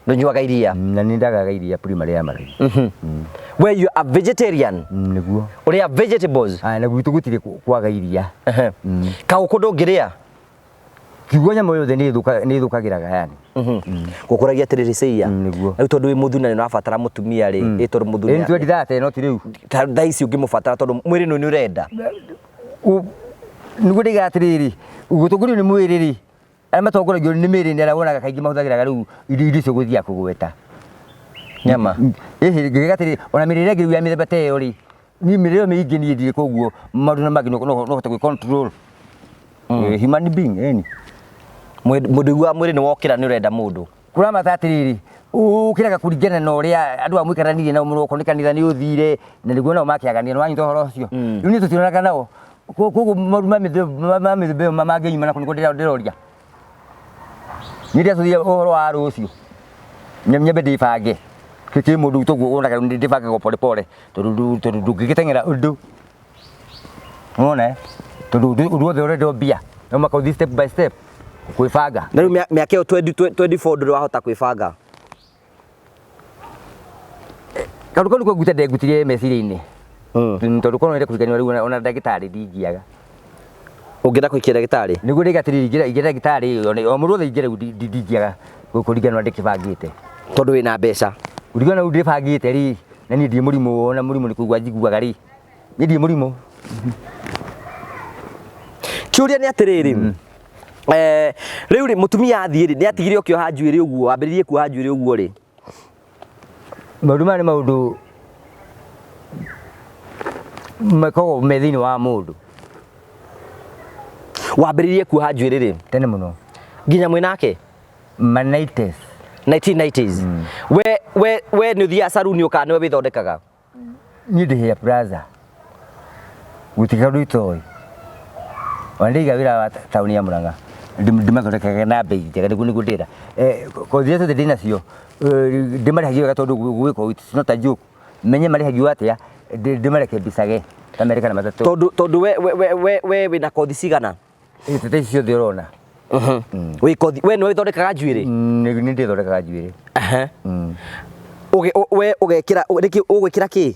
Ndũnyuaga iria?
Na nĩ ndagaga iria primary ya marĩ.
We you are vegetarian?
Nĩguo.
Ũrĩa vegetables?
Na gwitũ gũtirĩ kwaga iria.
Kaũkũ ndũngĩrĩa?
Kiugo nyama yothe nĩ ĩthũkagĩraga yani.
Gũkũragia atĩrĩrĩ Seiya.
Nĩguo.
Rĩu tondũ wĩ mũthuri na nĩ ũrabatara mũtumia rĩ, ĩ tondũ mũthuri
Ĩĩ nĩ 2030 no ti rĩu.
Ta thaa ici ũngĩmũbatara tondũ mwĩrĩ nĩ ũrenda.
Nĩguo ndaiga atĩrĩrĩ, gũtongorio nĩ mwĩrĩ rĩ, arĩa matongoragio nĩ mĩĩrĩ nĩ arĩa wonaga kaingĩ mahũthagĩraga rĩu indo icio gũthiaga kũgweta.
Nyama.
Ĩhĩ, ngĩgega atĩrĩrĩ, ona mĩrĩre ĩngĩ rĩu ya mĩthemba ta ĩyo rĩ, niĩ mĩrĩre ĩyo mĩingĩ niĩ ndirĩ koguo maũndũ na mangĩ no hote gwĩ control. Human being, ĩni.
Mũndũ ũiguaga mwĩrĩ nĩ wokĩra nĩ ũrenda mũndũ.
Kũramata atĩrĩrĩ, ũkĩraga kũringana na ũrĩa andũ a mũikaranirie nao mũno, okorwo nĩ kanitha nĩ ũthire, na nĩguo nao makĩaganire, nĩ wanyita ũhoro ũcio? Rĩu niĩ tũtionanaga nao, koguo maũndũ ma mĩthemba ĩyo mangĩnyuma nakũ nĩguo ndĩroria. Niĩ ndĩracoria ũhoro wa rũciũ, nyambe ndĩbange, kĩ mũndũ toguo wonaga ndĩbangaga o pole pole, tondũ ndũngĩgĩteng'era ũndũ. Nĩwona eh? Tondũ ũndũ wothe ũrenda o mbia, no mũhaka ũthiĩ step by step kwĩbanga.
Na rĩu mĩaka ĩyo 24 ndũrĩ wahota kwĩbanga.
Kaũndũ kau nĩko nguta ndengutire meciria-inĩ. Tondũ korwo nĩndenda kũhikania rĩu ona ndagĩtarĩ ndingĩaga.
Ũngĩenda kũhikia ndagĩtarĩ?
Nĩguo ndaiga atĩrĩrĩ, ingĩra ndagĩtarĩ o mũndũ wothe ingĩra rĩu ndingĩaga kũringana na ũrĩa ndĩkĩbangĩte.
Tondũ wĩna mbeca.
Kũringana na ũrĩa ndĩbangĩte rĩ, na niĩ ndirĩ mũrimũ, ona mũrimũ nĩ kũigua njiguaga rĩ, Niĩ ndirĩ mũrimũ.
Kĩũria nĩ atĩrĩrĩ, rĩu rĩ mũtumia athiĩ rĩ, nĩ atigire ũkĩoha njuĩrĩ ũguo, wambĩrĩirie kuoha njuĩrĩ ũguo rĩ?
Maũndũ maya nĩ maũndũ makoragwo me thĩinĩ wa mũndũ.
Wambĩrĩirie kuoha njuĩrĩ rĩ?
Tene mũno.
Nginya mwĩ nake?
Ma 90s.
1990s. We nĩ ũthiaga saruni ũkana nĩwe wĩthondekaga?
Niĩ ndĩ Hair Plaza. Gũtirĩ kaũndũ itoĩ. Ona ndĩiga wĩra wa taũni ya Murang'a ndĩmathondekage na mbei njega nĩguo nĩguo ndĩra. Kothi iria ciothe ndĩnacio ndĩmarĩhagia wega tondũ gwĩka ũũ it's not a joke. Menye marĩhagio atĩa ndĩmarekebicage ta merĩ kana matatũ.
Tondũ tondũ we we we we we wĩna kothi cigana?
Ĩ ta ici ciothe ũrona.
Wĩ kothi we nĩwe wĩthondekaga njuĩrĩ?
Nĩ ndĩthondekaga njuĩrĩ.
We ũgekĩra nĩkĩ ũgwĩkĩra kĩ?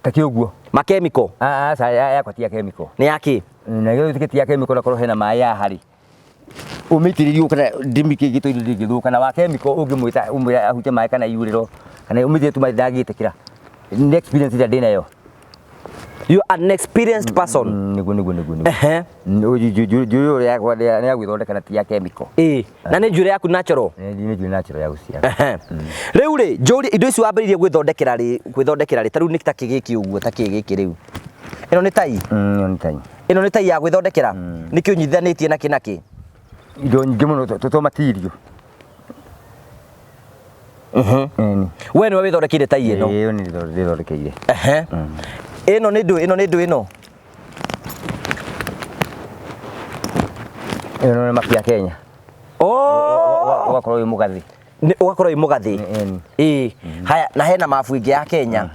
Ta kĩ ũguo.
Makemiko?
Aca yakwa ti ya chemical.
Nĩ ya kĩ?
Na gĩothe ti ya chemical na korwo hena maĩ haha rĩ, ũmĩitĩrĩrie kana ndĩmĩikie gĩito-inĩ ndĩngĩthũka na wa chemical ũngĩmwĩta ũmwĩre ahutie maĩ kana yurĩrwo kana ũmĩitĩrĩrie tu maĩ ndangĩtĩkĩra. Nĩ experience ĩrĩa ndĩnayo.
You are an experienced person.
Nĩguo nĩguo nĩguo nĩguo. Njuĩrĩ ĩyo yakwa nĩ ya gwĩthondeka na ti ya chemical.
Ĩĩ, na nĩ njuĩrĩ yaku natural.
Nĩ njuĩrĩ natural ya gũciara.
Rĩu rĩ, njũrie indo ici wambĩrĩirie gwĩthondekera rĩ, gwĩthondekera rĩ, ta rĩu nĩ ta kĩ gĩkĩ ũguo, ta kĩ gĩkĩ rĩu. Ĩno nĩ tai?
Ĩyo nĩ tai.
Ĩno nĩ tai ya gwĩthondekera? Nĩkĩ ũnyitithanĩtie na kĩ na kĩ?
Indo nyingĩ mũno to material. Ĩni.
We nĩwe wĩthondekeire tai ĩno?
Ĩyo nĩ ndĩthondekeire.
Ĩno nĩ ndũ, ĩno nĩ ndũ ĩno?
Ĩno nĩ map ya Kenya.
Oh!
Ũgakorwo wĩ mũgathĩ.
Nĩ ũgakorwo wĩ mũgathĩ.
Ĩni.
Ĩĩ. Haya, na hena mabu ĩngĩ ya Kenya.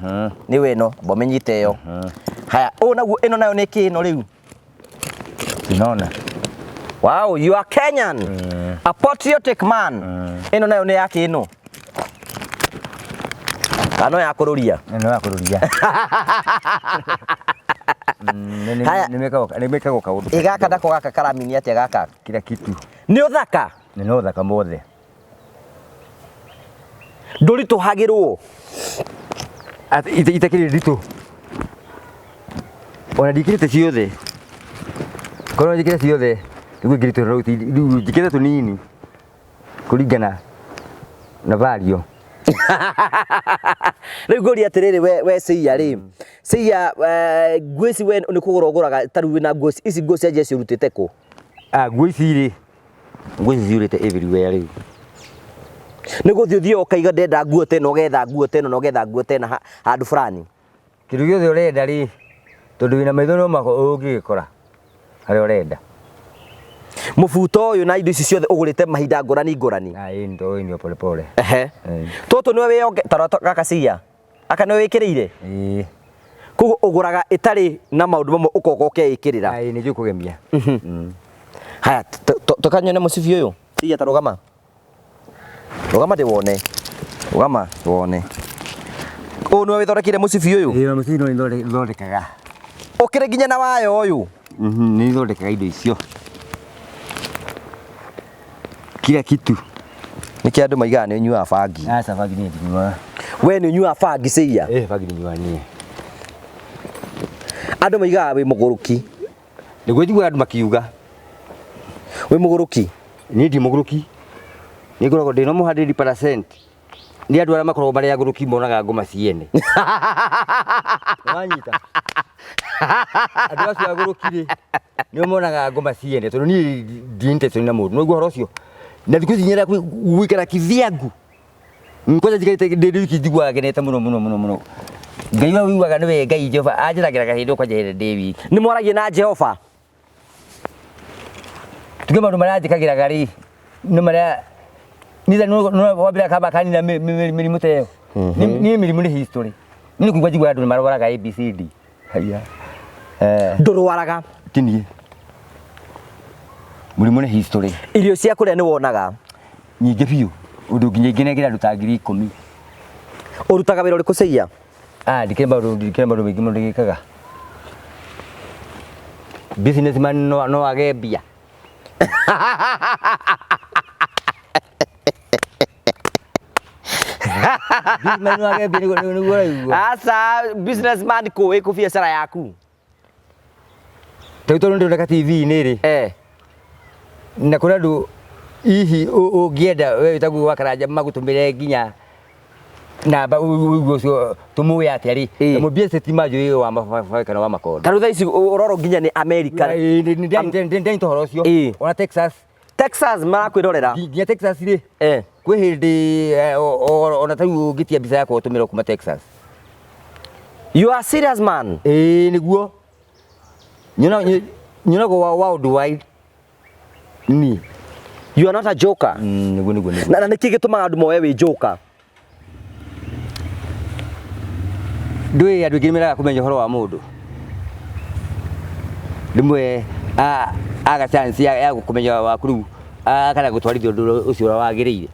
Nĩwe ĩno, amba ũmĩnyite ĩyo. Haya, ũũ naguo ĩno nayo nĩ kĩ ĩno rĩu?
Unaona?
Wow, you are Kenyan. A patriotic man. Ĩno nayo nĩ yake ĩno. Kana no ya kũrũria?
Ĩno ya kũrũria.
Haya.
Nĩ mekagwo kaũndũ.
Ĩ gaka nako gaka karamini atĩa gaka?
Kila kitu.
Nĩ ũthaka?
Nĩ no ũthaka mothe.
Ndũritũhagĩrwo?
Itakĩrĩ nditũ. Ona ndikĩrĩte ciothe. Korwo njĩkĩre ciothe nĩguo ingĩritũha rĩu njĩkĩrĩte tũnini kũringana na value.
Rĩu ngũria atĩrĩrĩ we we Seiya rĩ, Seiya nguo ici we nĩ kũgũra ũgũraga ta rĩu wĩna nguo ici nguo cia jeshi ũrutĩte kũ?
Ah, nguo ici rĩ, nguo ici ciurĩte everywhere rĩu.
Nĩ gũthiĩ ũthiĩ ũkaiga ndĩrenda nguo ta ĩno ũgetha nguo ta ĩno na ũgetha nguo ta ĩno handũ fulani.
Kĩndũ gĩothe ũrenda rĩ, tondũ wĩna maitho no mũhaka ũngĩgĩkora harĩa ũrenda.
Mũbuto ũyũ na indo ici ciothe ũgũrĩte mahinda ngũrani ngũrani.
Ah, ĩĩ nĩ ĩĩ pole pole.
Ehe. Tũtũ nĩwe wĩyonge ta rora gaka Seiya. Aka nĩwe wĩkĩrĩire?
Ĩĩ.
Koguo ũgũraga ĩtarĩ na maũndũ mamwe ũkoka ũkeĩkĩrĩra.
Ah, ĩĩ nĩ njũĩ kũgemia.
Haya, tũkanyone mũcibi ũyũ. Seiya ta rũgama. Rũgama ndĩwone. Rũgama wone. Ũyũ nĩwe wĩthondekeire mũcibi ũyũ?
Ĩĩ mũcibi no nĩ thondekaga.
Ũkĩrĩ nginya na waya ũyũ?
Nĩ thondekaga indo icio. Kila kitu.
Nĩkĩo andũ maigaga nĩ ũnyuaga bangi.
Aca bangi niĩ ndinyuaga.
We nĩ ũnyuaga bangi Seiya?
Ĩĩ bangi nĩ nyuaga niĩ.
Andũ moigaga wĩ mũgũrũki.
Nĩguo njiguaga andũ makiuga.
Wĩ mũgũrũki?
Niĩ ndi mũgũrũki. Niĩ ngoragwo ndĩ no 100%. Nĩ andũ arĩa makoragwo marĩ agũrũki monaga ngoma ciene. Wanyita? Andũ acio agũrũki rĩ, nĩo monaga ngoma ciene tondũ niĩ ndi intention na mũndũ. Nĩwaigua ũhoro ũcio? Na thikũ ici nyenda gũikara kivyangu. Kwanza njikarĩte ndĩ wiki njiguaga ngenete mũno mũno mũno mũno. Ngai ũrĩa ũiguaga nĩwe Ngai Jehova anjĩragĩra kahinda kwanja hĩndĩ ndĩ wiki.
Nĩ mwaragia na Jehova?
Tuge maũndũ marĩa anjĩkagĩraga rĩ, nĩ marĩa nitha wambĩra kamba kanina mĩrimũ ta ĩyo. Niĩ mĩrimũ nĩ history. Niĩ nĩ kũigua njiguaga andũ nĩ marwaraga ABCD. Haiya. Eh.
Ndũrwaraga?
Ti niĩ. Mũrimũ nĩ history.
Irio cia kũrĩa nĩ wonaga?
Nyingĩ biũ. Ũndũ nginya ingĩnengera andũ ta 10,000.
Ũrutaga wĩra ũrĩkũ Seiya?
Ah, ndikĩrĩ maũndũ ndikĩrĩ maũndũ maingĩ mũno ndĩgĩkaga. Business man no no age mbia. Business man no age mbia nĩguo nĩguo ũraigua.
Aca, businessman kũ ĩkũ biacara yaku?
Rĩu tondũ ndĩroneka TV-inĩ rĩ.
Eh.
Na kũrĩ andũ hihi ũngĩenda we wĩtagwo wa Karanja magũtũmĩre nginya namba ũigue ũcio tũmũĩ atĩa rĩ.
Ĩĩ.
Mwambie thitima njũĩ wa mababaĩ kana wa makondo.
Ta rĩu thaa ici ũrorwo nginya nĩ America.
Ndanyita ũhoro ũcio.
Ĩĩ.
Ona Texas.
Texas marakwĩrorera.
Nginya Texas rĩ.
Eh.
Kwĩ hĩndĩ ona ta rĩu ũngĩtia mbica yakwa ũtũmĩrwo kuma Texas.
You are serious man.
Ĩĩ nĩguo. Nyonagwo wa worldwide. Ni.
You are not a joker.
Nĩguo nĩguo nĩguo.
Na nĩkĩ gĩtũmaga andũ moe wĩ joker?
Ndũĩ andũ aingĩ nĩmendaga kũmenya ũhoro wa mũndũ. Rĩmwe aga chance ya kũmenya waku rĩu akana gũtwarithia ũndũ ũcio ũrĩa wagĩrĩire.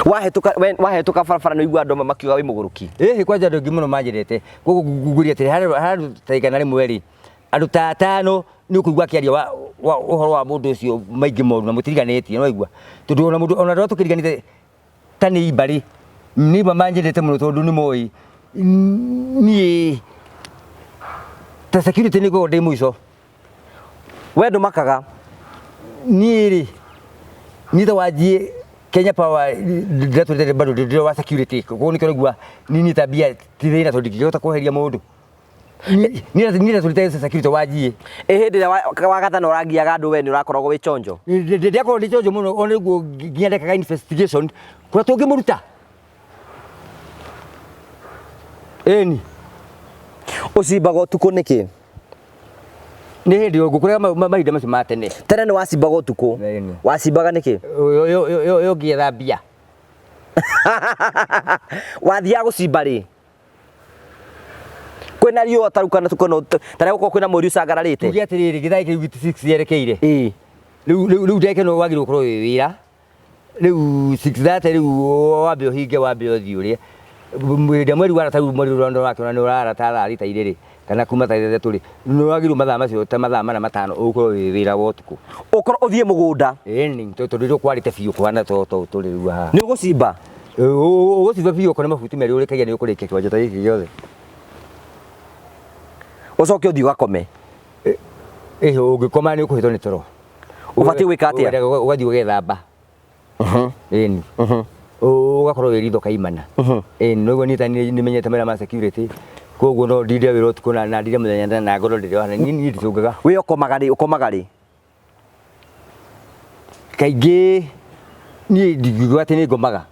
Wahĩtũka we wahĩtũka barabara nĩ ũigua andũ amwe makiuga wĩ mũgũrũki.
Ĩhĩ kwanja andũ aingĩ mũno manjendete. Koguo ngũria atĩrĩ harĩ andũ ta 100 rĩ, andũ ta atano nĩ ũkũigua akĩaria ũhoro wa mũndũ ũcio maingĩ moru na mũtiriganĩtie nĩ waigua. Tondũ ona mũndũ ona andũ arĩa tũkĩriganĩte ta nĩ imba rĩ, nĩ imba manjendete mũno tondũ nĩ moĩ niĩ ta security nĩ ngoragwo ndĩ mũico.
We ndũmakaga?
Niĩ rĩ, niĩ ta wanjie Kenya Power ndĩratũrĩte bado ndĩ wa security koguo nĩkĩo ũraigua niĩ ta mbia ti thĩna tondũ ndingĩhota kweheria mũndũ. Niĩ ndatũrĩte security wanjie.
Ĩ hĩndĩ ĩrĩa wagathana ũrangiaga andũ we nĩ ũrakoragwo wĩ chonjo?
Ndiakorwo ndĩ chonjo mũno ona nĩguo nginya ndekaga investigation kũrĩa tũngĩmũruta. Ĩni.
Ũcimbaga ũtukũ nĩkĩ?
Nĩ hĩndĩ ĩyo ngũkũrega mahinda macio ma tene.
Tene nĩ wacimbaga ũtukũ?
Ĩni.
Wacimbaga nĩkĩ?
Ũyũ ũngĩetha mbia.
Wathiaga gũcimba rĩ? Kwĩna riũa ta rĩu kana kwĩna ta rĩu gũkorwo kwĩna mweri ũcangararĩte?
Tuge atĩrĩrĩ gĩthaa gĩkĩ rĩu 6 yerekeire.
Ĩĩ.
Rĩu rĩu rĩu ndagĩka ĩno wagĩrĩirwo gũkorwo wĩ wĩra. Rĩu 6:30 rĩu wambe ũhinge wambe ũthiĩ ũrĩe. Hĩndĩ ĩrĩa mweri wara ta rĩu mweri ũrĩa ũrakĩona nĩ ũrara ta thaa thita igĩrĩ kana kuma thaa ithathatũ rĩ, nĩ wagĩrĩirwo mathaa macio ta mathaa mana matano ũkorwo wĩ wĩra wa ũtukũ.
Ũkorwo ũthiĩ mũgũnda.
Ĩni tondũ rĩrĩa kwarĩte biũ kũhana ta ũũ tũrĩ rĩu haha.
Nĩ ũgũcimba?
Ũgũcimba biũ okorwo nĩ mabuti merĩ ũrĩkagia nĩ ũkũrĩkia kĩwanja ta gĩkĩ gĩothe.
Ũcoke ũthiĩ ũgakome.
Ĩhĩ ũngĩkoma nĩ ũkũhĩtwo nĩ toro.
Ũbatiĩ gwĩka atĩa?
Ũgathiĩ ũgethamba. Ĩni. Ũgakorwo wĩ ritho kaimana. Ĩni nĩguo niĩ ta nĩ menyete mawĩra ma security koguo no ndinde wĩra ũtukũ na ndinde mũthenya na ngorwo ndĩrĩ o niĩ ndicũngaga.
We ũkomaga rĩ? Ũkomaga rĩ?
Kaingĩ niĩ ndingiuga atĩ nĩ ngomaga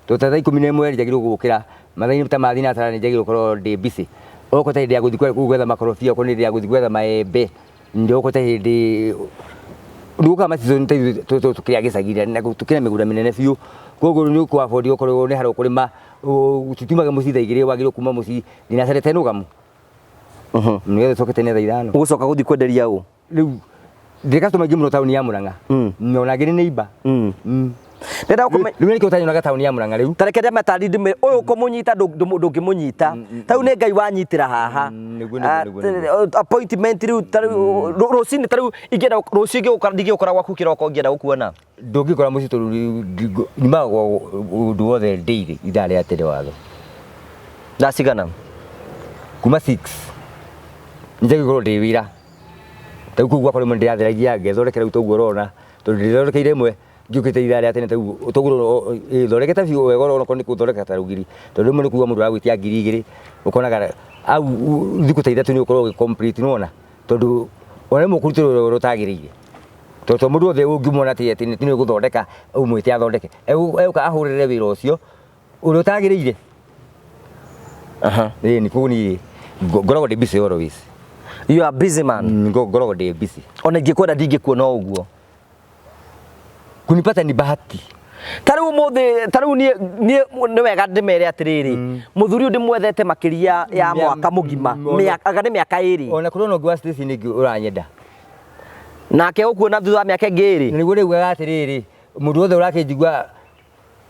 tondũ ta thaa 11 njagĩrĩirwo gũkĩra mathaa-inĩ ta ma thinacara nĩ njagĩrĩirwo gũkorwo ndĩ busy okorwo ta hĩndĩ ya gũthiĩ gwetha makorobia okorwo nĩ hĩndĩ ya gũthiĩ gwetha maembe okorwo ta hĩndĩ nĩ gũkaga ma season ta ithuĩ tũkĩrĩ a gĩcagi na tũkĩrĩ na mĩgũnda mĩnene biũ koguo nĩ ũkũ afford okorwo nĩ harĩa ũkũrĩma tutiumaga mũciĩ thaa 2 wagĩrĩirwo kuma mũciĩ thinacara ĩtarĩ nũgamu nĩgetha ũcoke tene thaa 5.
Ũgũcoka gũthiĩ kwenderia ũ?
Rĩu ndĩ customer aingĩ mũno taũni ya Murang'a ona angĩ nĩ neighbor.
Ndĩrenda gũkũmenya
Rĩu nĩkĩo ũtanyonaga taũni ya Murang'a rĩu.
Ta reke ndĩmatari ndĩmwĩre ũyũ ũkũmũnyita ndũngĩmũnyita. Ta rĩu nĩ Ngai wanyitĩra haha.
Nĩguo, nĩguo, nĩguo, nĩguo.
Appointment rĩu ta rĩu rũcinĩ ta rĩu ingĩenda rũciũ ingĩgũkora ndingĩgũkora gwaku kĩroko ingĩenda gũkuona.
Ndũngĩkora mũciĩ tondũ nyumaga gwa ũndũ wothe daily ithaa rĩa tene watho.
Thaa cigana?
Kuma 6 njagia gũkorwo ndĩ wĩra. Ta rĩu kũu gwakwa rĩmwe ndĩratheragia ngethondekera rĩu toguo ũrona, tondũ ndĩthondekeire rĩmwe ngĩũkĩte ithaa rĩa tene toguo toguo thondekete biũ wega ũrona okorwo nĩ gũthondeka ta rũgiri, tondũ rĩmwe nĩ kuga mũndũ aragwĩtia 2000 ũkonaga au thikũ ta ithatũ nĩ ũgũkorwo ũgĩ complete nĩ wona, tondũ ona rĩmwe ũkũrutĩrwo wĩra ũrĩa ũtagĩrĩire. Tondũ to mũndũ wothe ũngĩmuona atĩ atĩ nĩ gũthondeka ũmwĩte athondeke, egũka ahũrĩre wĩra ũcio ũrĩa ũtagĩrĩire.
Aha.
Ĩni koguo niĩ ngoragwo ndĩ busy always.
You are busy man.
Ngoragwo ndĩ busy.
Ona ingĩkwenda ndingĩkuona o ũguo.
Kunipata ni bahati.
Ta rĩu ũmũthĩ, ta rĩu niĩ niĩ nĩ wega ndĩmere atĩrĩrĩ, mũthuri ũyũ ndĩmwethete makĩria ya mwaka mũgima, mĩaka anga nĩ mĩaka ĩrĩ.
Ona kũrĩ ona ũngĩ wa station ĩngĩ ũranyenda.
Nake ũkuona thutha wa mĩaka ĩngĩ ĩrĩ.
Na nĩguo ndaugaga atĩrĩrĩ, mũndũ wothe ũrakĩnjigua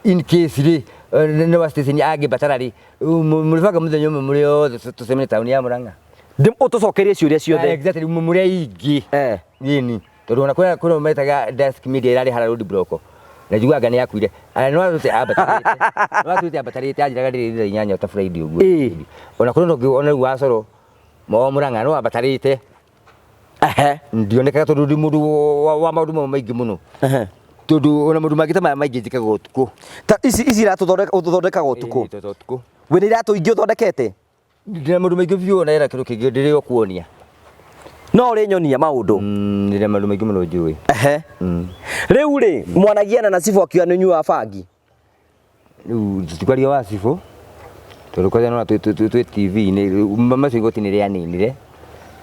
in case rĩ, nĩ wa station angĩmbatara rĩ, mũrĩbanga mũthenya ũmwe mũrĩ othe tũcemanie taũni ya Murang'a.
Ũtũcokerie ciũria ciothe.
Exactly, mũrĩ aingĩ. Ĩni. Tondũ ona kwĩna kwĩna metaga desk media ĩrarĩ harĩa road block. Na njiguaga nĩ yakuire. Aya no atũte ambatarĩte. No atũte ambatarĩte anjĩraga ndĩrĩ thaa inyanya ta Friday ũguo. Ona kwĩna ũngĩ ona rĩu wa Coro wa Murang'a no ambatarĩte. Ndionekaga tondũ ndi mũndũ wa maũndũ mamwe maingĩ mũno. Tondũ ona maũndũ mangĩ ta maya maingĩ njĩkaga ũtukũ.
Ta ici ici iratũ ũthondekaga ũtukũ?
Ĩĩ, ũtukũ.
Wĩna iratũ ingĩ ũthondekete?
Ndĩna maũndũ maingĩ biũ ona hena kĩndũ kĩngĩ ndĩrĩ okuonia.
No ũrĩ nyonia maũndũ?
Ndĩna maũndũ maingĩ mũno njũĩ.
Rĩu rĩ, mwanagiana na cibũ akiuga nĩ ũnyuaga bangi?
Rĩu tũtikwaria wa cibũ tondũ kwanja nĩwona twĩ TV-inĩ rĩu macio igoti nĩ rĩaninire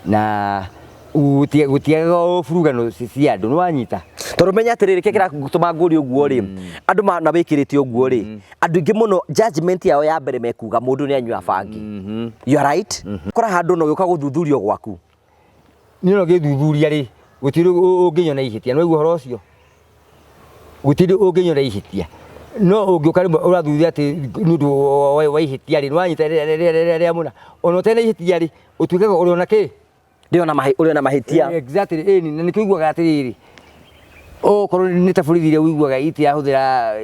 na gũtiagaga burugano cia andũ nĩwanyita?
Tondũ menya atĩrĩrĩ kĩrĩa kĩratũma ngũrie ũguo rĩ, andũ mana wĩkĩrĩte ũguo rĩ, andũ aingĩ mũno judgment yao ya mbere mekuga mũndũ nĩ anyua bangi. You are right? Kora handũ no gĩũka gũthuthurio gwaku.
Niĩ no ngĩthuthuria rĩ, gũtirĩ ũngĩnyona ihĩtia, nĩwaigua ũhoro ũcio? Gũtirĩ ũngĩnyona ihĩtia. No ũngĩũka rĩmwe ũrathuthuria atĩ nĩ ũndũ wa ihĩtia rĩ, nĩwanyita rĩa mũna, ona ũtarĩ na ihĩtia rĩ, ũtuĩkaga ũrĩ ona kĩ?
Ndĩ ona ũrĩ ona mahĩtia.
Exactly, ĩni, na nĩkĩo ũiguaga atĩrĩrĩ, okorwo nĩ ta borithi iria ũiguaga itirahũthĩra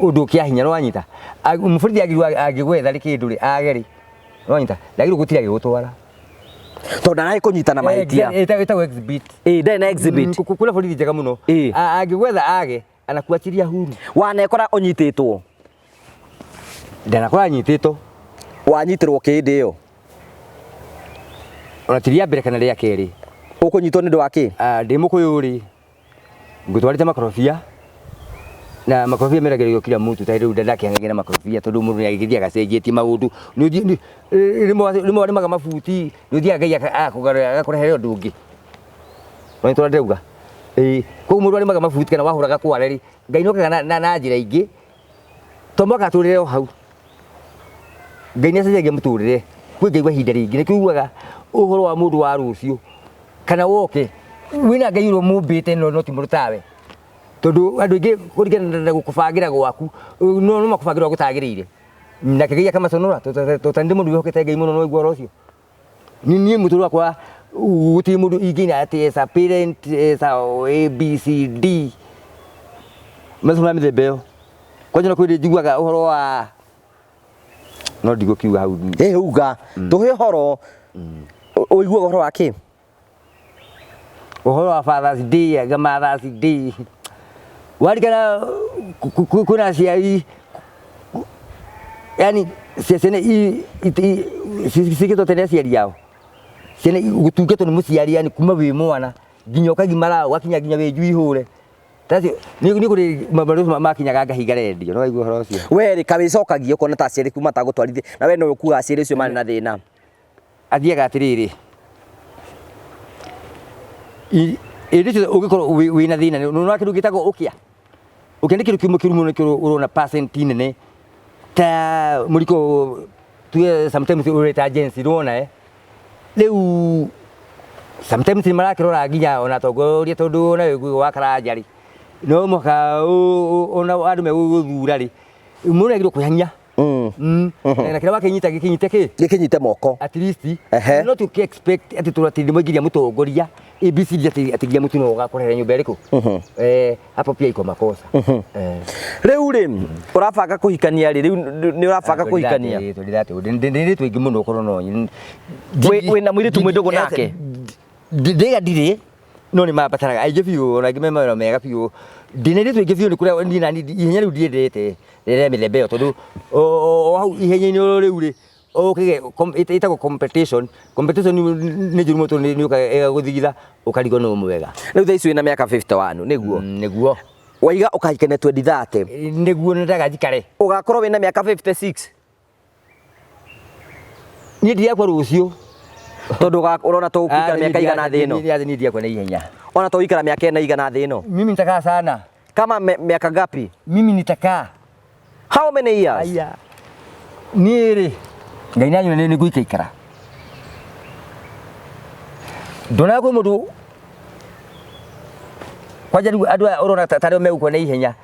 ũndũ kĩa hinya, nĩwanyita? Mũborithi angĩgwetha rĩ kĩndũ rĩ, age rĩ, nĩwanyita? Ndagĩrĩirwo gũtinda agĩgũtwara.
Tondũ ndaragĩkũnyita na mahĩtia.
Ĩtagwo exhibit.
Ĩĩ, ndarĩ na exhibit.
Kwĩna borithi njega mũno. Angĩgwetha age, anakuachilia huru.
Wanekora ũnyitĩtwo?
Ndanakora nyitĩtwo.
Wanyitĩrwo kĩ hĩndĩ ĩyo?
Ona ti rĩa mbere kana rĩa kerĩ.
Ũkũnyitwo nĩ ũndũ wa kĩ?
Ndĩ mũkũyũ rĩ, ngũtwarĩte makorobia, na makorobia meragĩrĩrio kila mtu, ta rĩu ndakĩhang'agia na makorobia tondũ mũndũ nĩ agĩthiaga acenjetie maũndũ. Rĩmwe warĩmaga mabuti, nĩ ũthiaga Ngai agakũrehere ũndũ ũngĩ. Nĩ ũrĩa ndĩrauga? Ĩĩ, koguo mũndũ arĩmaga mabuti kana wahũraga kware rĩ, Ngai nĩ okaga na njĩra ingĩ, to mũhaka atũrĩre o hau. Ngai nĩ acenjagia mũtũrĩre, kwĩ Ngai wa ihinda rĩngĩ, nĩkĩo ũiguaga ũhoro wa mũndũ wa rũciũ, kana woke, wĩna Ngai ũrĩa ũmũmbĩte no ti mũndũ tawe. Tondũ andũ aingĩ kũringana na gũkũbangĩra gwaku, no makũbangĩre ũrĩa gũtagĩrĩire. Nake Ngai akamaconora, tondũ ta nĩ mũndũ wĩhokete Ngai mũno nĩ waigua ũhoro ũcio. Niĩ mũtũrĩre wakwa gũtirĩ mũndũ ingĩina atĩ as a parent, as a A, B, C, D, macio ma mĩthemba ĩyo. Kwanja no kwĩ hĩndĩ njiguaga ũhoro wa no ndigũkiuga hau.
Ĩ uga, tũhe ũhoro, ũiguaga ũhoro wa kĩ?
Ũhoro wa Father's Day anga Mother's Day. Warikana kwĩna aciari yani ciana ciĩkĩtwo atĩa nĩ aciari ao? Ciana gũtungatwo nĩ mũciari yani kuma wĩ mwana nginya ũkagimara ũgakinya nginya wĩ njui hũre. Nĩ kũrĩ maũndũ makinyaga ngahinga rendio, nĩ waigua ũhoro ũcio?
We rĩ, kawĩcokagia ũkona ta aciari aku matagũtwarithia, na we nĩwe ũkuaga aciari acio marĩ na thĩna.
Athiaga atĩrĩrĩ, hĩndĩ ciothe ũngĩkorwo wĩna thĩna, nĩ ũrona kĩndũ gĩtagwo ũkĩa? Ũkĩa nĩ kĩndũ kĩmwe kĩũru mũno nĩkĩo ũrona percent nene ta mũriko tuge sometimes ũreta agency nĩwona eh? Rĩu sometimes nĩ marakĩrora nginya ona atongoria tondũ ona wĩ wa Karanja rĩ, no mũhaka ona andũ megũgũthura rĩ, mũndũ nĩ agĩrĩirwo kwĩhang'ia. Na kĩrĩa wakĩnyita gĩkĩnyite kĩ
Gĩkĩnyite moko.
At least
Ehe.
no tũkĩ expect atĩ tũratĩ nĩ mwaingĩria mũtongoria ABCD atĩ atĩ nginya mũtu no ũgakũrehere nyũmba ĩrĩkũ. Eh, hapo pia iko makosa eh.
Rĩu rĩ, ũrabanga kũhikania rĩ? Rĩu nĩ ũrabanga kũhikania?
Ndĩ tũingĩ mũno ũkorwo no
Wĩna mũirĩtu mwĩ ndũgũ nake?
Ndĩga ndirĩ, no nĩ mabataraga aingĩ biũ, ona angĩ me mawĩra mega biũ. Ndĩna airĩtu aingĩ biũ, nĩ kũrĩa niĩ nani ihenya rĩu ndiendete rĩrĩa mĩthemba ĩyo, tondũ o hau ihenya-inĩ o rĩu rĩ, ũkĩgĩa ĩtagwo competition. Competition nĩ njũru mũno, tondũ nĩ yũkaga ĩgagũthigitha ũkarigwo nũ mwega.
Rĩu thaa ici wĩna mĩaka 51 nĩguo?
Nĩguo.
Waiga ũkahikania 2030.
Nĩguo, nĩndaga njikare.
Ũgakorwo wĩna mĩaka 56.
Niĩ ndirakua rũciũ.
Tondũ ũrona to ũgũikara mĩaka igana thĩ ĩno?
Niĩ ndirakua na ihenya.
Ona to ũikara mĩaka ĩna igana thĩ ĩno?
Mimi nitakaa sana.
Kama miaka ngapi?
Mimi nitakaa.
How many years?
Aya. Niĩ rĩ, Ngai nĩ anyona nĩ ngũikaikara. Ndonaga kwĩ mũndũ kwanja rĩu andũ aya ũrona tarĩo megũkua na ihenya,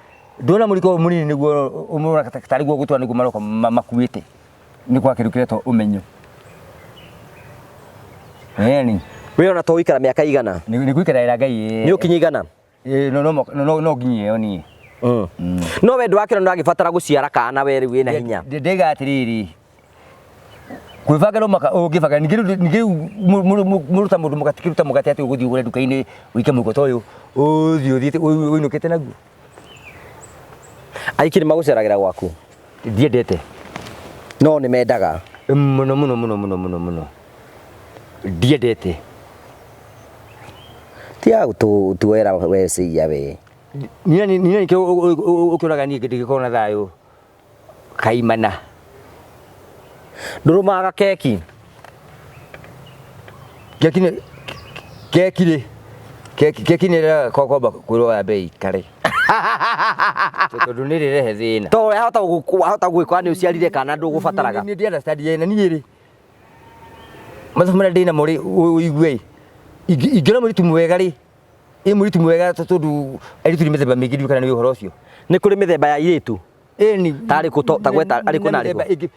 ndona mũriko ũyũ mũnini nĩguo ũrona tarĩ guo gũtwara nĩguo maroka makuĩte. Nĩ kwa kĩndũ kĩretwo ũmenyo. Ĩni.
We ona to ũikara mĩaka igana?
Nĩ ngũikarĩra Ngai.
Nĩ ũkinya igana?
Ĩĩ, no no no no nginyie ĩyo niĩ.
No we ndwakĩona ndũragĩbatara gũciara kana we rĩu wĩna hinya?
Ndĩga atĩrĩrĩ, kwĩbanga no maka ũngĩbanga, ningĩ rĩu ningĩ rĩu mũruta mũndũ mũgate kĩruta mũgate atĩ ũgũthiĩ ũgũre nduka-inĩ ũike mũhuko ta ũyũ ũthiĩ ũthiĩte ũinũkĩte naguo.
Aiki nĩ magũceragĩra gwaku?
Ndiendete.
No nĩ mendaga?
Mũno mũno mũno mũno mũno mũno. Ndiendete.
Tiga gũtuoera we cia we.
Nina nina nĩkĩo ũkĩonaga niĩ ndingĩkorwo na thayũ kaimana.
Ndũrũmaga keki?
Keki nĩ keki rĩ, keki keki nĩ ĩregaga kwamba kwĩrwo yambe ĩikare. Tondũ nĩ ĩrĩrehe thĩna.
To wahota wahota gwĩkora nĩ ũciarire kana ndũgũbataraga.
Nĩ ndi understand na niĩ rĩ, mathabu marĩa ndĩnamo rĩ, ũigue ingĩona mũirĩtu mwega rĩ, ĩ mũirĩtu mwega, tondũ airĩtu nĩ mĩthemba mĩingĩ, ndiũĩ kana nĩ ũhoro ũcio.
Nĩ kũrĩ mĩthemba ya airĩtu?
Ĩni.
Tarĩ ta gweta arĩkũ na arĩkũ?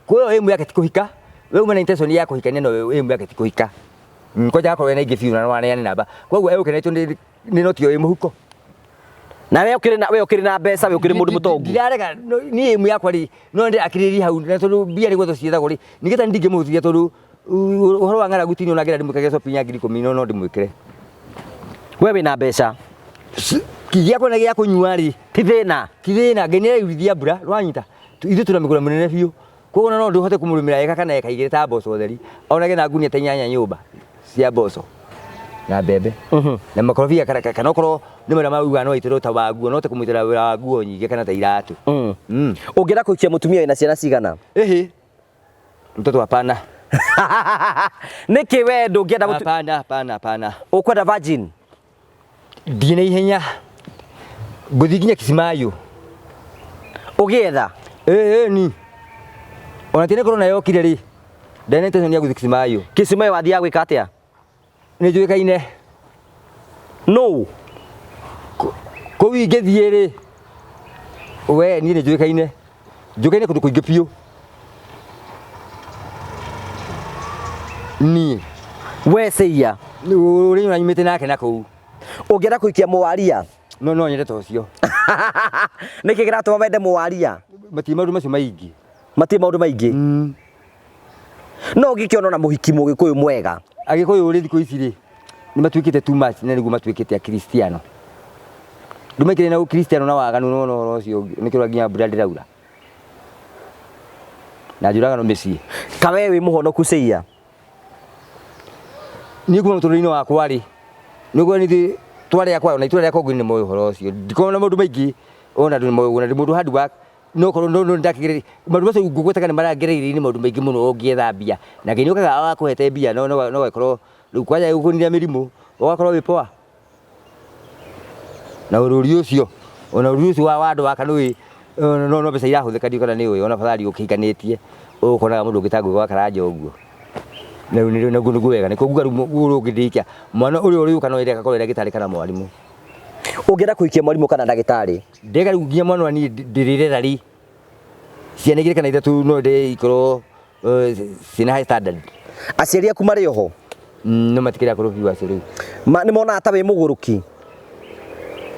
Kwĩyo ĩmwe yake ti kũhika, we uma na intention ya kũhikania, no ĩmwe yake ti kũhika. Kwanja akorwo ena ingĩ biũ na no aneane namba, koguo egũkenetio nĩ noti ĩyo ĩ mũhuko.
Na we ũkĩrĩ na we ũkĩrĩ na mbeca, we ũkĩrĩ mũndũ mũtongu.
Ndirarega niĩ ĩmwe yakwa rĩ, no ndĩ akirĩrĩrie hau, na tondũ mbia nĩ gwetho ciethagwo rĩ, ningĩ ta ndingĩmũhutithia, tondũ ũhoro wa ng'aragu ti niĩ, ona ngĩenda ndĩmwĩkagĩre shopping ya 10,000 no ndĩmwĩkĩre.
We wĩna mbeca.
Gĩakwa na gĩa kũnyua rĩ,
ti thĩna.
Ti thĩna, Ngai nĩ araurithia mbura, nĩwanyita? Ithuĩ twĩna mĩgũnda mĩnene biũ, koguo ona no ndĩhote kũmũrĩmĩra eka kana eka 2 ta mboco theri, onage na ngunia ta 8 nyũmba cia mboco na mbembe na makorobia, kana okorwo nĩ wĩra maugaga no aitĩrwo ta wa nguo, no hote kũmũitĩra wĩra wa nguo nyingĩ kana ta iratũ.
Ũngĩenda kũhikia mũtumia wĩna ciana cigana?
Ĩhĩ, mtoto hapana.
Nĩkĩ we ndũngĩenda?
Hapana, hapana, hapana.
Ũkwenda virgin?
Ndirĩ na ihenya, ngũthiĩ nginya Kisimayu.
Ũgĩetha?
Ĩĩ ni ona tene korona yokire rĩ, ndarĩ na intention ya gũthiĩ Kisimayu.
Kisimayu wathiaga gwĩka atĩa?
Nĩ njũĩkaine.
No.
Kũu ingĩthiĩ rĩ, we niĩ nĩ njũĩkaine, njũĩkaine kũndũ kũingĩ biũ niĩ.
We Seiya.
Ũrĩa ũranyumĩte nake na kũu.
Ũngĩenda kũhikia mũwaria?
No nyende ta ũcio.
Nĩkĩ kĩratũma wende mũwaria?
Matirĩ maũndũ macio maingĩ.
Matirĩ maũndũ maingĩ. No ũngĩkĩona ona mũhiki mũgĩkũyũ mwega.
Agĩkũyũ rĩ, thikũ ici rĩ, nĩ matuĩkĩte too much, na nĩguo matuĩkĩte akristiano. Ndũmekire na ũkristiano na waganu, no ũhoro ũcio nĩkĩo nginya mbura ndĩraura na njũragano mĩciĩ.
Kawe wĩ mũhonoku Seiya?
Niĩ kuma mũtũrĩre-inĩ wakwa rĩ, nĩguo nithuĩ twarĩ akwa ona itũra rĩa Kongoni nĩ moĩ ũhoro ũcio, ndikoragwo na maũndũ maingĩ, ona andũ nĩ moĩ ũguo, na ndĩ mũndũ hard work, no korwo no ndakĩgereire maũndũ macio ngũgwetaga, nĩ marangereirie maũndũ maingĩ mũno ũngĩetha mbia, na Ngai nĩũkaga agakũhete mbia, no no no ũgakorwo rĩu kwanja gũkũnina mĩrimũ, ũgakorwo wĩ poa na ũrũri ũcio, ona ũrũri ũcio wa andũ wa kanũĩ no mbeca irahũthĩka, ndiũ kana nĩ ũĩ ona bathari ũkĩhikanĩtie ũkonaga mũndũ ũngĩ ta Ngũgĩ wa Karanja ũguo. Rĩu nĩguo nĩguo wega nĩkĩo nguga rĩu ũrĩa ũngĩndĩkia mwana ũrĩa ũrĩũka no ĩrĩa agakorwo ndagĩtarĩ kana mwarimũ.
Ũngĩenda kũhikia mwarimũ kana ndagĩtarĩ?
Ndĩga rĩu nginya mwana wa niĩ ndĩrĩrera rĩ. Ciana igĩrĩ kana ithatũ no ndĩ ikorwo ciĩna high standard.
Aciari aku marĩ oho?
No matikĩrĩ akũrũ biũ acio rĩu.
Nĩ monaga ta wĩ mũgũrũki?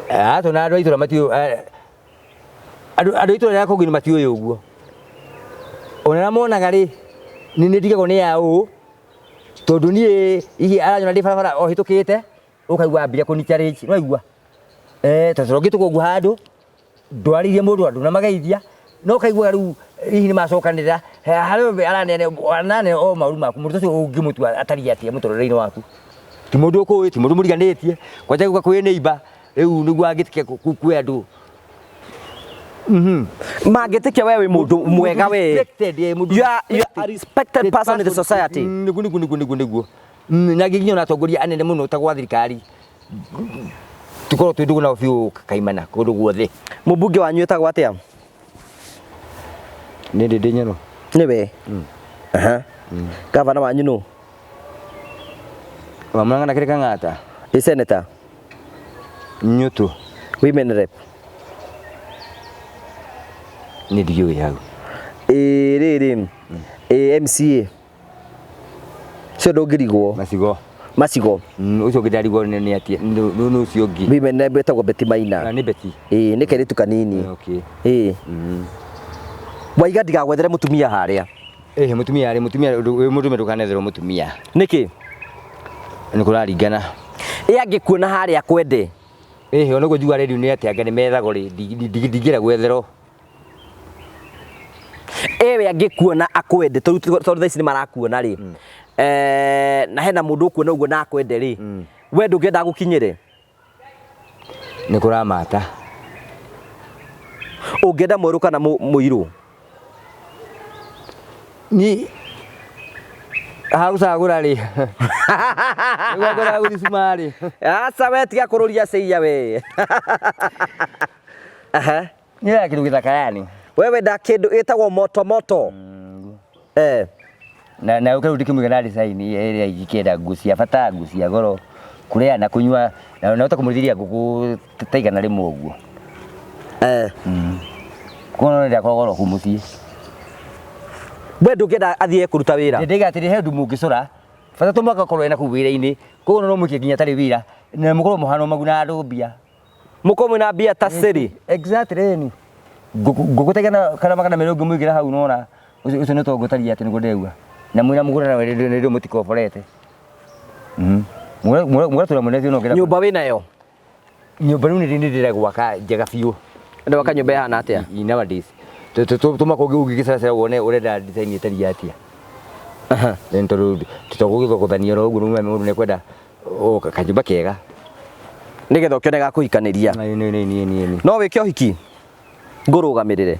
Atũ na andũ a itũra matiũĩ, andũ a itũra rĩa kũngĩ matiũĩ ũguo. Ona arĩa monaga rĩ, nĩ ndigagwo nĩ ya ũũ, tondũ niĩ hihi aranyona ndĩ barabara o hĩtũkĩte, ũkaigua ambia kũni challenge, nĩwaigua? Tondũ ũngĩtũka ũguo handũ, ndwarĩirie mũndũ andũ na mageithia, no ũkaigua rĩu hihi nĩ macokanĩrĩra, harĩ we araneana araneana o maũru maku, mũndũ ũcio ũngĩmũtua atariĩ atĩa mũtũrĩre-inĩ waku? Ti mũndũ ũkũĩ, ti mũndũ mũriganĩtie, kwanja gũka kwĩ neighbor, rĩu nĩguo angĩtĩkia kwĩ andũ.
Mangĩtĩkia we wĩ mũndũ mwega we.
Respected, mũndũ
You are a respected person in the society.
Nĩguo nĩguo nĩguo nĩguo nĩguo. Na nginya ona atongoria anene mũno ta gwa thirikari tukorwo twĩ ndũgũ nao biũ kaimana kũndũ guothe.
Mũmbunge wanyu etagwo atĩa?
Nĩ ndĩ nyono.
Nĩwe? Aha. Gavana wanyu nũ?
Wa Murang'a na kĩrĩ Kang'ata.
Ĩ senator?
Nyũtũ.
Women rep?
Nĩ ndiũĩ hau.
Ĩ rĩrĩ, ĩ MCA? Cio ndũngĩrigwo.
Macigo.
Macigo.
Ũcio ũngĩ ndarigwo nĩ atĩa, nĩ ũcio ũngĩ.
Women rep ĩtagwo Betty Maina.
Nĩ Betty.
Ĩ nĩ kairĩtu kanini.
Okay.
Ĩ. Waiga ndigagwethere mũtumia harĩa.
Ĩhĩ mũtumia rĩ, mũtumia wĩ mũndũrũme ndũkanetherwo mũtumia.
Nĩkĩ?
Nĩ kũraringana.
Ĩ angĩkuona harĩa akwende?
Ĩhĩ ona ũguo njiguaga rĩndiũ nĩ atĩ anga nĩ methagwo rĩ, ndingĩenda gwetherwo.
Ewe angĩkuona akwende, tondũ thaa ici nĩ marakuona rĩ, na hena mũndũ ũkuona ũguo na akwende rĩ, we ndũngĩenda agũkinyĩre?
Nĩ kũramata.
Ũngĩenda mwerũ kana mũirũ?
Ni ha gũcagũra rĩ. Nĩguo ngoragwo gũthiĩ cumarĩ.
Aca we tiga kũrũria ceiya we. Aha.
Nĩ ya kĩndũ gĩthaka yani.
We wenda kĩndũ gĩtagwo moto moto.
Na ũkĩrũ ndikĩmũiga na design ĩrĩa ingĩkĩenda nguo cia bata, nguo cia goro, kũrĩa na kũnyua, na ũhote kũmũrĩithĩria ngũkũ ta igana rĩmwe ũguo. Koguo no ndĩrakorwo goro kũu mũciĩ.
We ndũngĩenda athiĩ kũruta wĩra?
Ndĩga atĩrĩ, he ũndũ mũngĩcora, bata to mũhaka ũkorwo ena kũu wĩra-inĩ, koguo no mũikie nginya atarĩ wĩra, na mũkorwo mũhana maguna andũ mbia.
Mũkorwo mwĩna mbia ta cĩrĩ.
Exactly, ni. Ngũkũ ta igana kana magana merĩ ũngĩmũigĩra hau nona, ũcio nĩ ũtonga ũtariĩ atĩ nĩguo ndĩraigua. Na mwĩna mũgũnda na rĩrĩ mũtikoborete. Mũgatũra mwene biũ no ngĩra.
Nyũmba wĩnayo?
Nyũmba rĩu nĩ ndĩrenda gwaka njega biũ.
Ũrenda gwaka nyũmba ĩhana atĩa?
Nowadays. Tũma kũngĩ ũngĩgĩceracera wone ũrenda design ĩtariĩ atĩa. Nĩ tondũ tũtagũgĩthokothania oro ũguo rĩu mũndũ nĩekwenda kanyũmba kega.
Nĩgetha ũkĩone ga kũhikanĩria.
Nĩ.
No wĩke ũhiki? Ngũrũgamĩrĩre.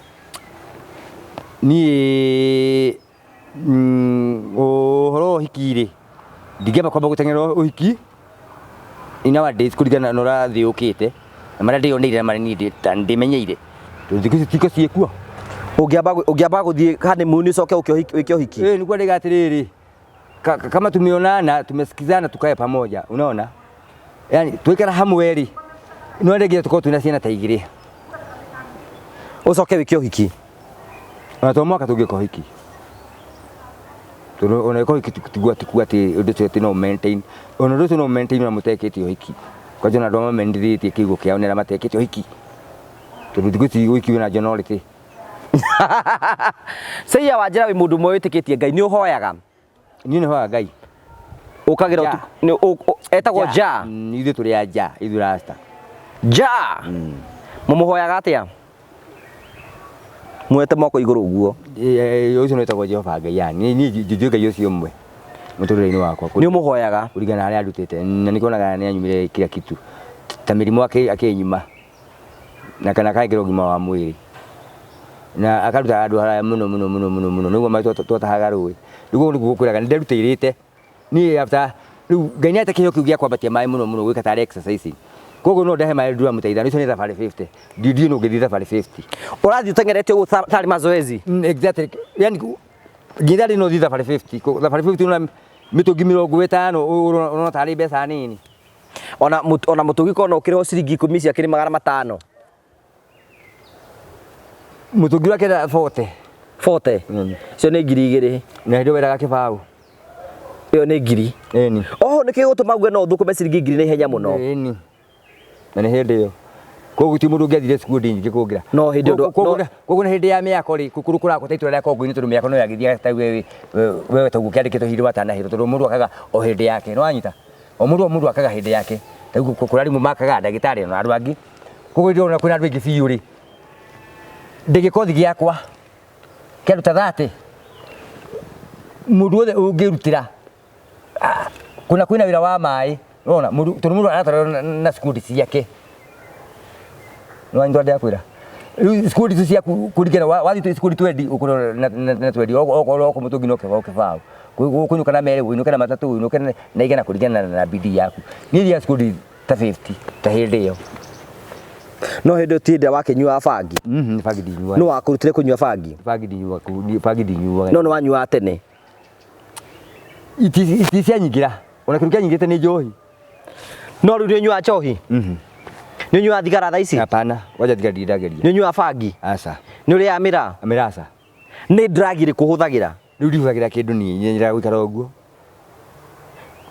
Niĩ ũhoro wa ũhiki rĩ, ndingĩamba kwamba gũteng'era ũhiki nowadays kũringana na ũrĩa thĩ yũkĩte na marĩa ndĩyoneire na marĩa niĩ ndĩmenyeire. Tondũ thikũ ici tiko ciĩkuo.
Ũngĩamba gũthiĩ honeymoon ũcoke ũke wĩke ũhiki?
Ĩĩ nĩguo ndĩga atĩrĩrĩ, kama tumeonana tumesikizana tukae pamoja, unaona? Yani tuikara hamwe rĩ, no nginya tukorwo twĩna ciana ta igĩrĩ.
Ũcoke wĩke ũhiki?
Ona to mwaka tũngĩka ũhiki. Tondũ ona ĩkorwo ũhiki tikuga atĩ ũndũ ũcio atĩ no maintain. Ona ũndũ ũcio no maintain ona mũtekĩte ũhiki. Kwanja ona andũ arĩa mamenithĩtie kĩigo kĩao nĩ arĩa matekĩte ũhiki. Tondũ thikũ ici ũhiki wĩna njonorĩtĩ.
Seiya wa njĩra wĩ mũndũ ũmwe wĩtĩkĩtie Ngai, nĩ ũhoyaga?
Niĩ nĩ hoyaga Ngai.
Ũkagĩra etagwo Ja.
Ithuĩ tũrĩ a Ja, ithuĩ rasta.
Ja. Mũmũhoyaga atĩa? Muoete moko igũrũ ũguo.
Ũcio nĩ wĩtagwo Jehova Ngai yani. Niĩ njũĩ Ngai ũcio ũmwe mũtũrĩre-inĩ wakwa.
Nĩ ũmũhoyaga?
Kũringana na harĩa andutĩte. Na nĩkĩonaga nĩ anyumire kila kitu. Ta mĩrimũ akĩnyuma. Na kana akaingĩra ũgima wa mwĩrĩ. Na akaruta andũ haraya mũno mũno mũno mũno mũno. Nĩguo maĩ twatahaga rũĩ. Nĩguo nĩguo ngũkwĩraga nĩ nderutĩirĩte. Niĩ after rĩu Ngai nĩ ate kĩheo kĩu gĩa kwambatia maĩ mũno mũno gwĩka tarĩ exercising. Koguo no ndehe maĩ nduramu ta ithano, icio nĩ thabarĩ 50. Ndiũĩ no ngĩthiĩ thabarĩ 50.
Ũrathiĩ ũteng'erete ũguo tarĩ mazoezi?
Exactly. Yani nginya rĩ no thiĩ thabarĩ 50. Thabarĩ 50 ũrona mĩtũngi mĩrongo ĩtano ũrona tarĩ mbeca nini.
Ona mũtũngi korwo no ũkĩrĩhwo ciringi ikũmi ciake nĩ magana matano.
Mũtũngi ũrĩa kenda 40.
40 icio nĩ 2000.
Na hĩndĩ ĩyo weraga kĩbaũ.
Ĩyo nĩ ngiri.
Ĩni.
Oho nĩkĩ gĩgũtũma uge no ũthũkũme ciringi ngiri na ihenya mũno?
Ĩni. Na nĩ hĩndĩ ĩyo. Koguo ti mũndũ ũngĩathire cukuru nyingĩ kũngĩra.
No hĩndĩ ĩyo
Koguo na hĩndĩ ya mĩako rĩ, kũrũ kũrakwo ta itũra rĩa Kongo-inĩ tondũ mĩako no yagĩthiaga ta wewe wewe ta ũguo kĩandĩkĩtwo hĩndĩ watanahĩrwo tondũ mũndũ akaga o hĩndĩ yake. Nĩ wanyita? O mũndũ o mũndũ akaga hĩndĩ yake. Ta rĩu kũrĩ arimũ makaga, ndagĩtarĩ na andũ angĩ. Koguo ndĩrona kwĩna andũ aingĩ biũ rĩ, ndĩ gĩkothi gĩakwa kĩa andũ ta 30 mũndũ wothe ũngĩrutĩra kuna kwĩna wĩra wa maĩ ũrona mũndũ tondũ mũndũ aratwarwo na sikundi ciake nĩwanyita ndĩrakwĩra rĩu sikundi icio ciaku kũringana wathiĩ sikundi twendi ũkũrwo na twendi okorwo okorwo mũtũngi no kĩbaũ kĩbaũ ũkũinũka na merĩ ũinũke na matatũ ũinũke na igana kũringana na bidii yaku. Niĩ thiaga sikundi ta 50 ta hĩndĩ ĩyo.
No hĩndĩ ĩyo ti hĩndĩ ĩrĩa wakĩnyuaga bangi?
Bangi ndinyuaga.
Nũ wakũrutire kũnyua bangi?
Bangi ndinyuaga, bangi ndinyuaga.
No nĩ wanyuaga tene?
Iti cianyingĩra, ona kĩndũ kĩanyingĩrĩte nĩ njohi.
No rĩu nĩ ũnyuaga njohi? Nĩ ũnyuaga thigara thaa ici?
Hapana, wacha thigara ndindageria.
Nĩ ũnyuaga bangi?
Aca.
Nĩ ũrĩaga mĩraa?
Mĩraa aca.
Nĩ drug ĩrĩkũ ũhũthagĩra?
Rĩu ndihũthagĩra kĩndũ niĩ, nyendaga gũikara ũguo.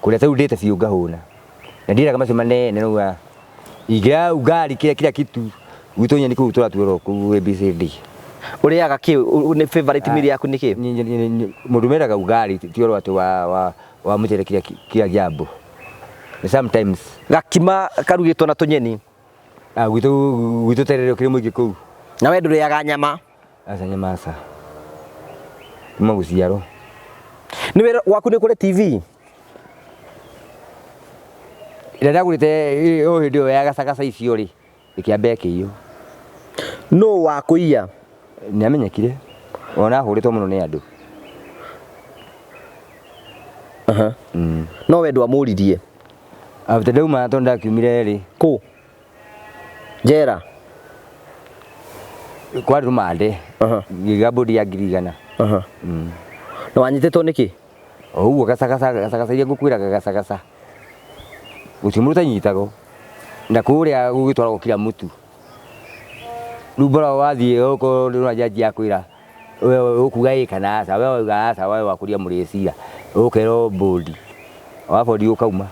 Kũrĩa ta rĩu ndĩte biũ ngahũna. Na ndĩraga macio manene rĩu ingĩra ugali kila kila kitu. Gwitũ nyeni kũu tũratuĩrwo kũu ABCD.
Ũrĩaga kĩ? Nĩ favorite meal yaku nĩ kĩ?
Mũndũ mendaga ugali ti ũhoro atĩ wa mũcere kila kila jambo. Sometimes.
Gakima karugĩtwo na tũnyeni.
Gwitũ gwitũ terere ũkĩrĩ mũingĩ kũu.
Na we ndũrĩaga nyama?
Aca nyama aca. Kuma gũciarwo.
Nĩ wĩra gwaku nĩ kũrĩ TV?
Ĩrĩa ndagũrĩte o hĩndĩ ĩyo ya gacagaca icio rĩ, ĩkĩamba ĩkĩiywo.
Nũ wakũiya?
Nĩ amenyekire. Ona ahũrĩtwo mũno nĩ andũ.
No we ndwamũririe?
After ndauma tondũ ndakiumire rĩ.
Kũ? Njera?
Kwarĩ rũmande. Ngĩiga mbũndi ya 100,000.
Na wanyitĩtwo nĩkĩ?
O ũguo gacagaca gacagaca iria ngũkwĩraga gacagaca. Gũtirĩ mũndũ ũtanyitagwo. Na kũrĩa gũgĩtwaragwo kila mũtu. Rĩu bora wathiĩ okorwo ndũrona jaji akwĩra we ũkuga ĩ kana aca, we wauga aca we wakũria mũrĩcia ũkerwo mbũndi. Wa bondi ũkauma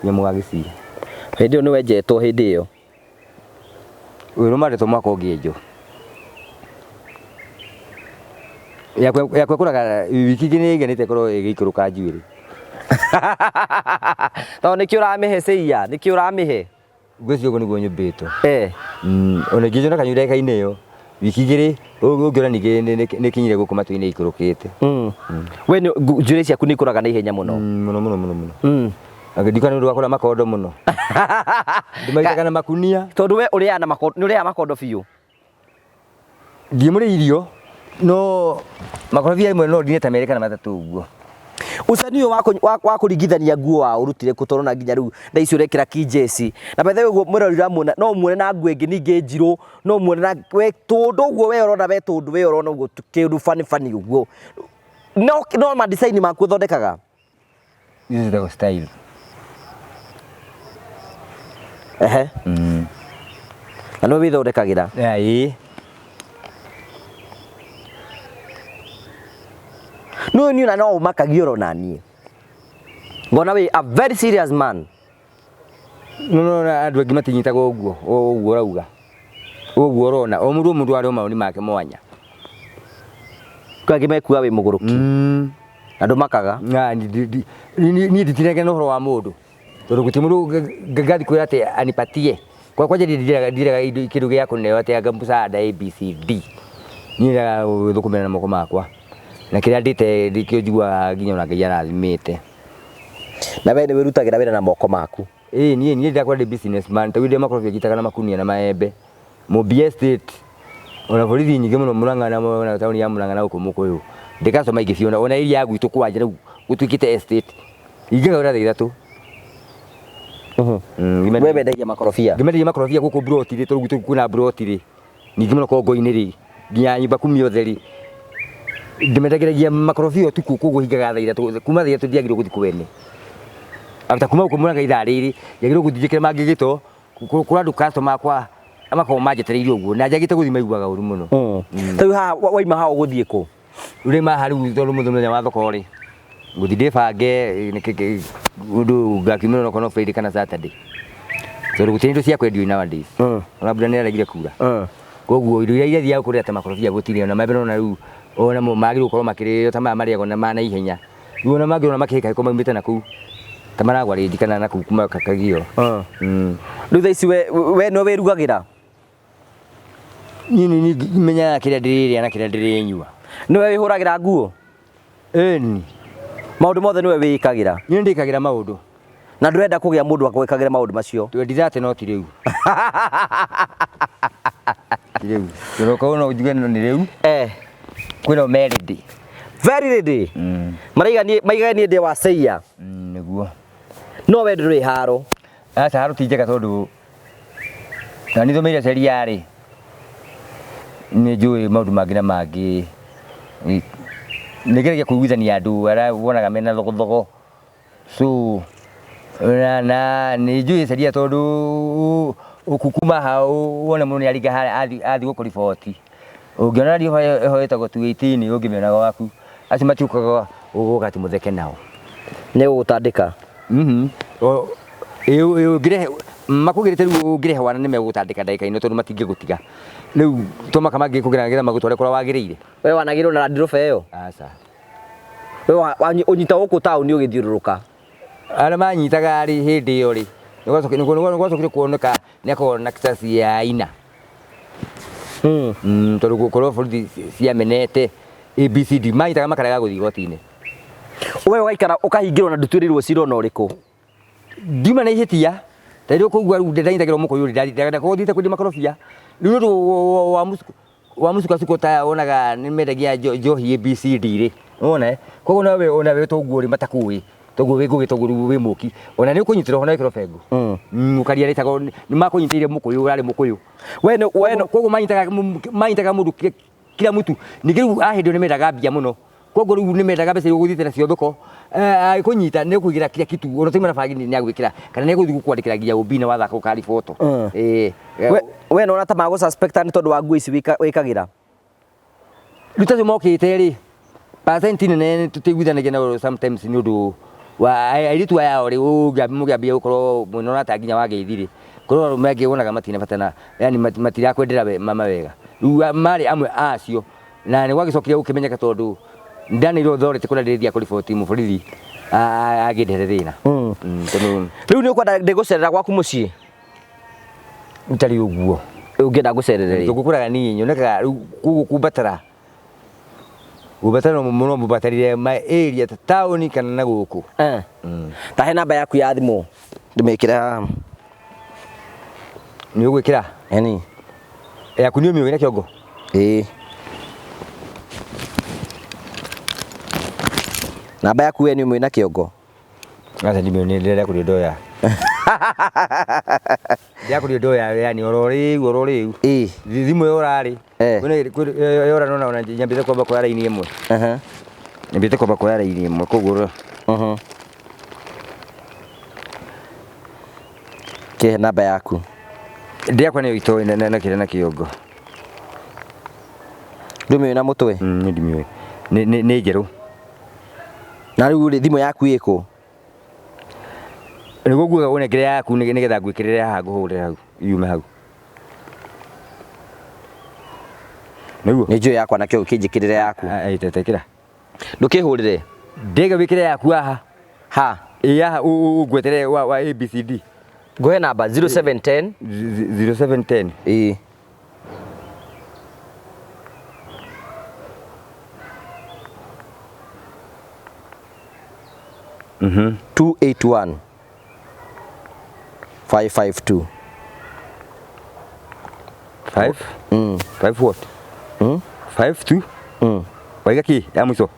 nginya mũgagĩcira.
Hĩndĩ ĩyo nĩ wenjetwo hĩndĩ ĩyo?
Ũyũ rũmande to mwaka ũngĩenjwo. Yakwa yakwa ĩkũraga wiki igĩrĩ nĩ ĩiganĩte ĩkorwo ĩgĩikũrũka njuĩrĩ.
Tondũ nĩkĩo ũramĩhe cĩiya, nĩkĩo ũramĩhe?
Ngwĩciria ũguo nĩguo nyũmbĩtwo. Ona ingĩnjwo na kanyũi ndagĩka-inĩ ĩyo, wiki igĩrĩ ũngĩona ningĩ nĩ ĩkinyire gũkũ matũ-inĩ ĩikũrũkĩte.
We njuĩrĩ ciaku nĩ ikũraga na ihenya mũno?
Mũno mũno mũno mũno. Ndikana nĩ ũndũ wa kũrĩa makondo mũno. Ndĩmaitaga na makunia.
Tondũ we ũrĩaga na makondo, nĩ ũrĩaga makondo biũ?
Ndiĩ mũrĩ irio, no makorobia rĩmwe no ndine ta merĩ kana matatũ ũguo.
Ũcani ũyũ wa kũringithania nguo wa ũrutire kũ tondũ na nginya rĩu thaa ici ũrekĩra kinjeci. Na by the way ũguo mwĩroreri ũramuona no ũmuone na nguo ĩngĩ ningĩ njirũ, no ũmuone na we tũndũ ũguo we ũrona we tũndũ we ũrona ũguo kĩũndũ funny funny ũguo. No no ma design maku ũthondekaga?
Icio ciĩtagwo style.
Ehe. Na nĩwe wĩthondekagĩra?
Ĩĩ.
No niĩ ona no ũmakagia oro naniĩ. Ngona wĩ a very serious man.
No no andũ aingĩ matinyitagwo ũguo, ũguo ũrauga. Ũguo ũrona, o mũndũ o mũndũ arĩ o mawoni make mwanya.
Kwĩ angĩ mekuga wĩ mũgũrũki. Na ndũmakaga?
Niĩ nditindaga na ũhoro wa mũndũ. Tondũ gũtirĩ mũndũ ngathi kwĩra atĩ anipatie. Kwa kwanja niĩ ndirega indo kĩndũ gĩa kũneo atĩ anga msaada ABCD. Niĩ nyendaga gũthũkũmĩra na moko makwa. Na kĩrĩa ndĩte nĩkĩo njiguaga nginya ona Ngai arathimĩte.
Na we nĩ wĩrutagĩra wĩra na moko maku?
Ĩĩ niĩ niĩ ndakora ndĩ business man, ta rĩu ndĩ makorobia njitaga na makunia na maembe. Mũmbi Estate, ona borithi nyingĩ mũno Murang'a na na taũni ya Murang'a na gũkũ Mũkũyũ. Ndĩ customer aingĩ biũ ona area ya gwitũ kwanja rĩu gũtuĩkĩte estate. Ingĩaga wĩra thaa ithatũ.
We wendagia makorobia?
Ngĩmendagia makorobia gũkũ mburoti rĩ, tondũ gwitũ kwĩna mburoti rĩ, ningĩ mũno Kongo-inĩ rĩ, nginya nyũmba kumi othe rĩ, ndĩmendagĩria makorobia ũtukũ koguo hingaga thaa ithatũ, kuma thaa ithatũ ndiagĩrĩirwo gũthiĩ kwene. After kuma gũkũ Murang'a ithaa rĩrĩ, njagĩrĩirwo gũthiĩ njĩkĩre mangĩ gĩto, kũrĩ andũ customer akwa Makoragwo manjetereire ũguo na njagĩte gũthiĩ maiguaga ũru mũno.
Rĩu haha waima haha ũgũthiĩ kũ?
Rĩu maha rĩu tondũ mũthenya wa thoko rĩ, ngũthiĩ ndĩbange ũndũ ngakiumĩra onokorwo no Friday kana Saturday, tondũ gũtirĩ indo cia kwendio nowadays. Ona mbura nĩ yaregire kura. Koguo indo iria irathiaga kũrĩa ta makorobia gũtirĩ, ona maembe nona rĩu ona mo magĩrĩirwo gũkorwo makĩrĩo ta maya marĩagwo na ma naihenya. Rĩu ona mangĩona makĩhĩkahĩkwo maumĩte na kũu ta maragwa rĩngi kana na kũu kuma Kagio.
Rĩu thaa ici we nĩwe wĩrugagĩra?
Niĩ nĩ menyaga kĩrĩa ndĩrĩrĩa na kĩrĩa ndĩrĩnyua.
Nĩwe wĩhũragĩra nguo?
Ĩni.
Maũndũ mothe nĩwe wĩĩkagĩra?
Niĩ ndĩkagĩra maũndũ.
Na ndũrenda kũgĩa mũndũ agwĩkagĩre maũndũ macio?
Twendire no ti rĩu. Ti rĩu. Tũroka no njuge no nĩ rĩu. Kwĩna merĩndĩ.
Very ready. Maraiga niĩ maiga niĩ ndĩ wa ceia.
Nĩguo.
No we ndũrĩ haro.
Aca haro ti njega tondũ na nĩ thomeire sheria rĩ, nĩ njũĩ maũndũ mangĩ na mangĩ. Nĩ ngeragia kũiguithania andũ arĩa wonaga mena thogothogo. So na nĩ njũĩ sheria tondũ ũkuma haha wone mũndũ nĩ aringa harĩa athiĩ gũkũriboti. Ũngĩona radio ĩho ĩtagwo 218 ũngĩmĩona gwaku, acio matiũkaga gũka atĩ mũtheke nao.
Nĩ gũgũtandĩka?
Ũngĩrehe makũgĩrĩte rĩu ũngĩrehe wana nĩ megũgũtandĩka ndagĩka ĩno tondũ matingĩgũtiga. Rĩu to maka mangĩkũgĩra nĩgetha magũtware kũrĩa wagĩrĩire.
We wanagĩrwo na Land Rover ĩyo?
Aca.
We ũnyita gũkũ taũni ũgĩthiũrũrũka?
Arĩa manyitaga rĩ hĩndĩ ĩyo rĩ, nĩ gwacokire kuoneka nĩ akoragwo na kisasi ya aina. Tondũ gũkorwo borithi ciamenete ABCD manyitaga makarega gũthiĩ igoti-inĩ.
We ũgaikara ũkahingĩrwo na ndũtuĩrĩirwo cira ona ũrĩkũ?
Ndiuma na ihĩtia. Ta rĩu kũigua rĩu ndanyitagĩrwo mũkũyũ rĩ, ndakorwo thiĩte kwendia makorobia. Rĩu nĩ ũndũ wa mũcukacuko ta wonaga nĩ mendagia njohi ABCD rĩ, nĩwona? Koguo nawe ona we toguo rĩ matakũĩ, toguo wĩ ngũgĩ toguo rĩu wĩ mũki, ona nĩ ũkũnyitĩrwo ho na wĩkĩrwo bengo. Ũkaria rĩtagwo nĩ makũnyitĩire mũkũyũ ũrarĩ mũkũyũ.
We nĩ we nĩ
Koguo manyitaga mũndũ kila mtu. Ningĩ rĩu a hĩndĩ ĩyo nĩ mendaga mbia mũno. Koguo rĩu nĩ mendaga mbeca iria ũgũthiĩte nacio thoko, agĩkũnyita nĩ ũkũigĩra kila kitu, ona utauma na bangi nĩ agwĩkĩra, kana nĩ egũthiĩ gũkwandĩkĩra nginya OB na wathaka ũkaribotwo.
We nĩwona ta magũ suspect nĩ tondũ wa nguo ici wĩkagĩra?
Rĩu tacio mokĩte rĩ, percent nene tũtiiguithanagia nao sometimes nĩ ũndũ wa airĩtu aya ao rĩ, mũngĩambia gũkorwo mwĩna ũrata nginya wa ngeithi rĩ, korwo arũme angĩ wonaga matina bata na, yani matirakwendera mama wega. Rĩu marĩ amwe acio, na nĩ gwagĩcokire gũkĩmenyeka tondũ ndanĩirwo authority kũrĩa ndĩrĩthiaga kũriboti mũborithi angĩndehere thĩna. Tondũ
Rĩu nĩ ũkwenda ndĩgũcerera gwaku mũciĩ?
Itarĩ ũguo.
Ũngĩenda ngũcerere rĩ?
Tũgũkũraga niĩ nyonekaga rĩu koguo kumbatara. Gũbatara no mũno mũbatarire ma area ta taũni kana na gũkũ.
Ta he namba yaku ya thimũ ndĩmĩkĩre haha.
Nĩ ũgwĩkĩra?
Eni.
Yaku nĩ ũmĩũĩ na kĩongo?
Ĩĩ. Namba yaku we nĩ ũmĩũĩ na kĩongo?
Aca ndimĩũĩ, nĩ ndĩrenda kũrĩa ndoya. Ndĩrenda kũrĩa ndoya, yani oro rĩu, oro rĩu.
Ĩĩ.
Thimũ ĩyo ũrarĩ. Kwĩna ĩyo ũra nona ona nyambĩte kwamba kuoya raini ĩmwe. Nyambĩte kwamba kuoya raini ĩmwe, koguo
Kĩhe namba yaku.
Ndĩakwa nĩyo itoĩ na kĩrĩa na kĩongo.
Ndũmĩũĩ na mũtwe?
Nĩ ndimĩũĩ. Nĩ njerũ.
Na rĩu rĩ, thimũ yaku ĩkũ?
Nĩguo ngugaga ũnengere yaku nĩgetha ngwĩkĩrĩre haha ngũhũrĩre hau, yume hau. Nĩguo?
Nĩ njũĩ yakwa na kĩo kĩnjĩkĩrĩre yaku.
Ĩkĩra.
Ndũkĩhũrĩre?
Ndĩga wĩkĩre yaku haha.
Ha?
Ĩ haha ũngwetere wa ABCD.
Ngũhe namba zero seven ten.
Zero seven ten.
Ĩ. 281 552.
5? 5 what? 5 2? Waiga ki ya mwisho?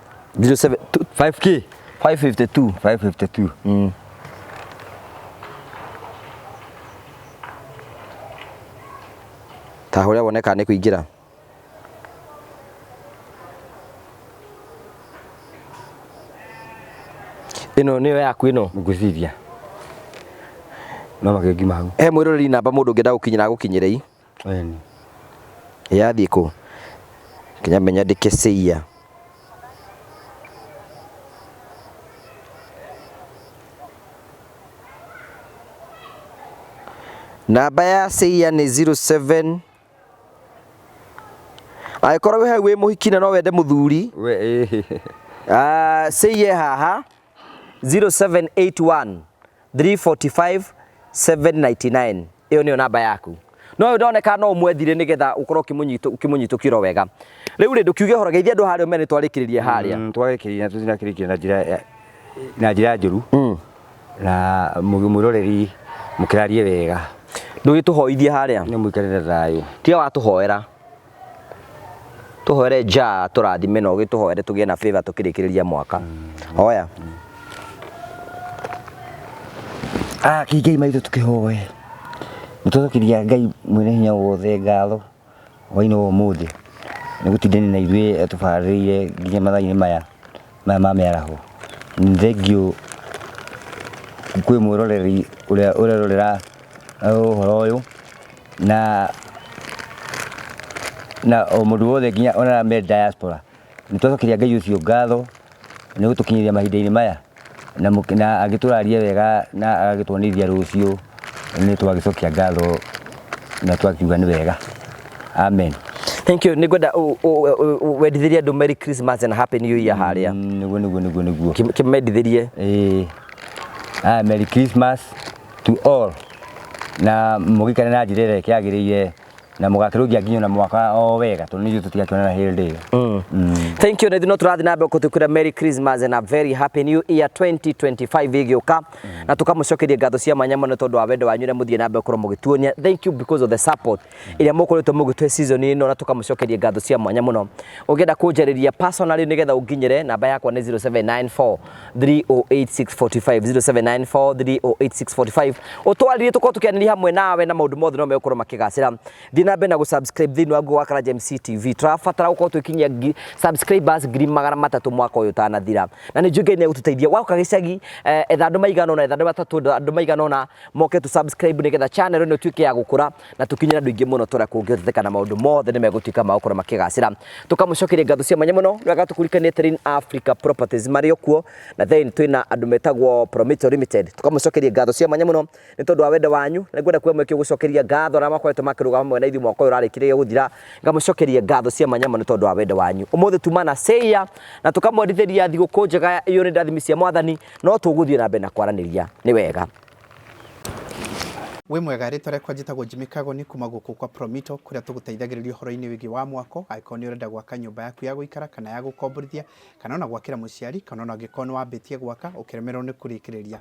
Zero seven two.
5 K.
552.
552.
Ta huria wone kana nĩ kũingĩra. Ĩno nĩyo yaku ĩno?
Ngwĩciria. No makĩngima hau.
He mwĩroreri namba mũndũ ũngĩenda gũkinyĩra agũkinyĩre i.
Ĩni.
Yathiĩ kũ? Kinya menya ndĩke cĩia. Namba ya cĩia nĩ 07. Angĩkorwo wĩ hau wĩ mũhiki na no wende mũthuri,
We ĩĩ.
Ah, cĩiye haha 0781 345 799. Ĩyo nĩyo namba yaku. No ũyũ ndoneka no ũmwethire nĩgetha ũkorwo ũkĩmũnyitũkĩra wega. Rĩu rĩ, ndũkiuge ũhoro, geithia andũ harĩa ũmere nĩtwarĩkĩrĩria harĩa.
Twarĩkĩrĩria na tũtinakĩrĩkia na njĩra na njĩra njũru. Na mwĩroreri mũkĩrarie wega.
Ndũgĩtũhoithie harĩa.
Nĩ mũikare na thayũ.
Tiga watũhoera. Tũhoere nja tũrathime na ũgĩtũhoere tũgĩe na favor tũkĩrĩkĩrĩria mwaka. Hoya.
Ah, kĩngai maitũ tũkĩhoe. Nĩtwacokeria Ngai mwene hinya wothe ngatho hwainĩ wa ũmũthĩ nĩ gũtindania na ithuĩ atũbarĩrĩire nginya mathaa-inĩ maya maya ma mĩaraho. Nĩ thengiũ kwĩ mwĩroreri ũrĩa ũrerorera ũhoro ũyũ na na o mũndũ wothe nginya ona arĩa me diaspora. Nĩ twacokeria Ngai ũcio ngatho nĩ gũtũkinyĩria mahinda-inĩ maya na na agĩtũraria wega na agagĩtuonithia rũciũ, nĩ twagĩcokia ngatho na twakiuga nĩ wega. Amen.
Thank you. Nĩngwenda wendithĩrie andũ Merry Christmas and Happy New Year harĩa.
Nĩguo nĩguo nĩguo nĩguo.
Kĩmendithĩrie.
Ĩĩ. Ah, Merry Christmas to all. Na mũgĩikare na njĩra ĩrĩa ĩkĩagĩrĩire na mũgakĩrũgia nginya na mwaka o wega tondũ nĩ ithuĩ tũtigakĩonana hĩndĩ ĩyo.
Thank you. Na ithuĩ no tũrathiĩ na mbere gũtũkwĩra Merry Christmas and a very happy new year 2025 ĩgĩũka, na tũkamũcokeria ngatho cia mwanya mũno tondũ wa wendo wanyu ũrĩa mũthiĩ na mbere gũkorwo mũgĩtuonia. Thank you because of the support ĩrĩa mũkoretwo mũgĩtũhe season ĩno, na tũkamũcokeria ngatho cia mwanya mũno. Ũngĩenda kũnjarĩria personally nĩgetha ũnginyĩre, namba yakwa nĩ 0794 308645, 0794 308645. Ũtwarĩrie tũkorwo tũkĩanĩria hamwe nawe na maũndũ mothe no megũkorwo makĩgacĩra. Thiĩ na mbere na gũ-subscribe thĩinĩ wa Google wa Karanja MC TV. Tũrabatara gũkorwo twĩkinyia subscribers 300,000 mwaka ũyũ ũtanathira, na nĩ njũĩ Ngai nĩ egũtũteithia. Waũka gĩcagi, etha andũ maigana ũna, etha andũ atatũ, andũ maigana ũna moke tũ subscribe nĩgetha channel ĩno ĩtuĩke ya gũkũra na tũkinyĩre andũ aingĩ mũno tũrĩa kũngĩhotekeka, na maũndũ mothe nĩ megũtuĩka ma gũkorwo makĩgacĩra. Tũkamũcokeria ngatho cia mwanya mũno. Nĩ wega tũkũririkanie Terrain Africa Properties marĩ o kuo, na then twĩna andũ metagwo Promito Limited. Tũkamũcokeria ngatho cia mwanya mũno nĩ tondũ wa wendo wanyu, na ngwenda kuoya mweke gũcokeria ngatho arĩa makoretwo makĩrũgama hamwe na ithuĩ mwaka ũyũ ũrarĩkĩrĩria gũthira. Ngamũcokeria ngatho cia mwanya mũno nĩ tondũ wa wendo wanyu. Ũmũthĩ tuma na Seia na tũkamwendithĩria thigũkũ njega iyũrĩte ndathimi cia Mwathani, no tũgũthiĩ na mbere na kwaranĩria. Nĩ wega.
Wĩ mwega, rĩtwa rĩakwa njĩtagwo Jimmy Kagoni kuma gũkũ kwa Promito kũrĩa tũgũteithagĩrĩria ũhoro-inĩ wĩgiĩ wa mwako. Angĩkorwo nĩ ũrenda gwaka nyũmba yaku ya gũikara kana ya gũkomborithia, kana ona gwakĩra mũciari, kana ona angĩkorwo nĩ wambĩtie gwaka ũkĩremererwo nĩ kũrĩkĩrĩria.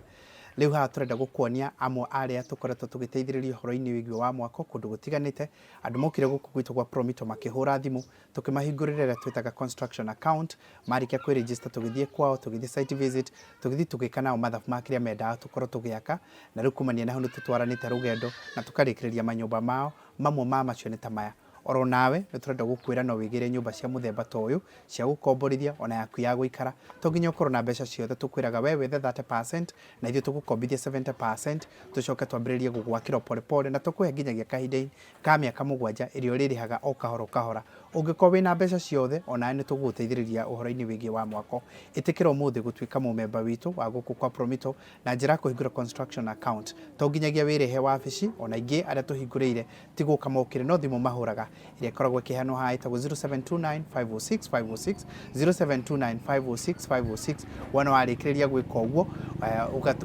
Rĩu haha tũrenda gũkuonia amwe arĩa tũkoretwo tũgĩteithĩrĩria ũhoro-inĩ wĩgiĩ wa mwako kũndũ gũtiganĩte. Andũ mokire gũkũ gwitũ gwa Promito makĩhũra thimũ, tũkĩmahingũrĩra ĩrĩa twĩtaga construction account. Marĩkia kwĩ register tũgĩthiĩ kwao, tũgĩthiĩ site visit, tũgĩthiĩ tũgĩka nao mathabu ma kĩrĩa mendaga tũkorwo tũgĩaka, na rĩu kumania na hau nĩ tũtwaranĩte rũgendo na tũkarĩkĩrĩria manyũmba mao. Mamwe ma macio nĩ ta maya. Oro nawe nĩ tũrenda gũkwĩra no wĩgĩre nyũmba cia mũthemba ta ũyũ cia gũkomborithia ona yaku ya gũikara. To nginya ũkorwo na mbeca ciothe, tũkwĩraga we wethe 30% na ithuĩ tũgũkombithia 70%, tũcoke twambĩrĩrie gũgwakĩra o pole pole, na tũkũhe nginyagia kahinda ka mĩaka 7 ĩrĩa ũrĩrĩhaga o kahora o kahora. Ũngĩkorwo wĩna mbeca ciothe, onawe nĩ tũgũgũteithĩrĩria ũhoro-inĩ wĩgiĩ wa mwako. Ĩtĩkĩra ũmũthĩ gũtuĩka mũmemba witũ wa gũkũ kwa Promito na njĩra ya kũhingũra construction account. To nginyagia wĩrĩhe wabici, ona aingĩ arĩa tũhingũrĩire ti gũka mokire no thimũ mahũraga, ĩrĩa ĩkoragwo ĩkĩheanwo haha ĩtagwo 0729 506 506, 0729 506 506. Wona warĩkĩrĩria gwĩka ũguo,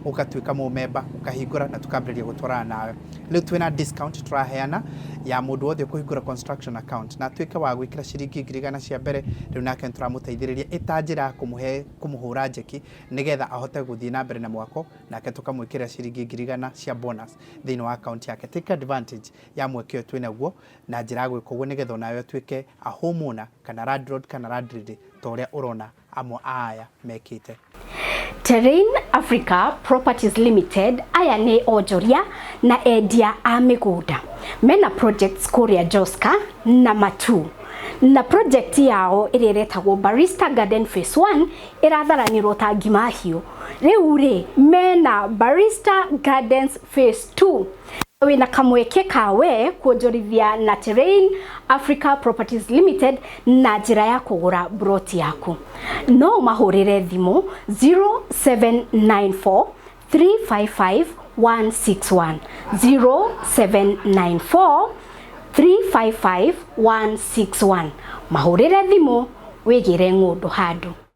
ũgatuĩka mũmemba, ũkahingũra na tũkambĩrĩria gũtwarana nawe. Rĩu twĩna discount tũraheana ya mũndũ wothe ũkũhingũra construction account na atuĩke wa gwĩkĩra ciringi 100,000 cia mbere. Rĩu nake nĩtũramũteithĩrĩria ĩta njĩra ya kũmũhe kũmũhũra njeki nĩgetha ahote gũthiĩ na mbere na mwako, nake tũkamwĩkĩrĩra ciringi 100,000 cia bonus thĩinĩ wa account yake. Take advantage ya mweke ũyũ twĩnaguo na njĩra ya gwĩka ũguo nĩgetha onawe ũtuĩke a homeowner kana landlord kana landlady ta ũrĩa ũrona amwe a aya mekĩte.
Terrain Africa Properties Limited aya nĩ onjoria na endia a mĩgũnda mena projects kũrĩa Joska na Matu, na project yao ĩrĩa ĩretagwo Barista Garden Phase 1 ĩratharanĩrwo ta ngima hiũ. Rĩu rĩ mena Barista Gardens Phase 2. Wĩna kamweke kawe kuonjorithia na Terrain Africa Properties Limited na njĩra ya kũgũra broti yaku. No ũmahũrĩre thimũ 0794 355 161, 0794 355 161. Mahũrĩre thimũ wĩgĩre ng'ũndũ handũ.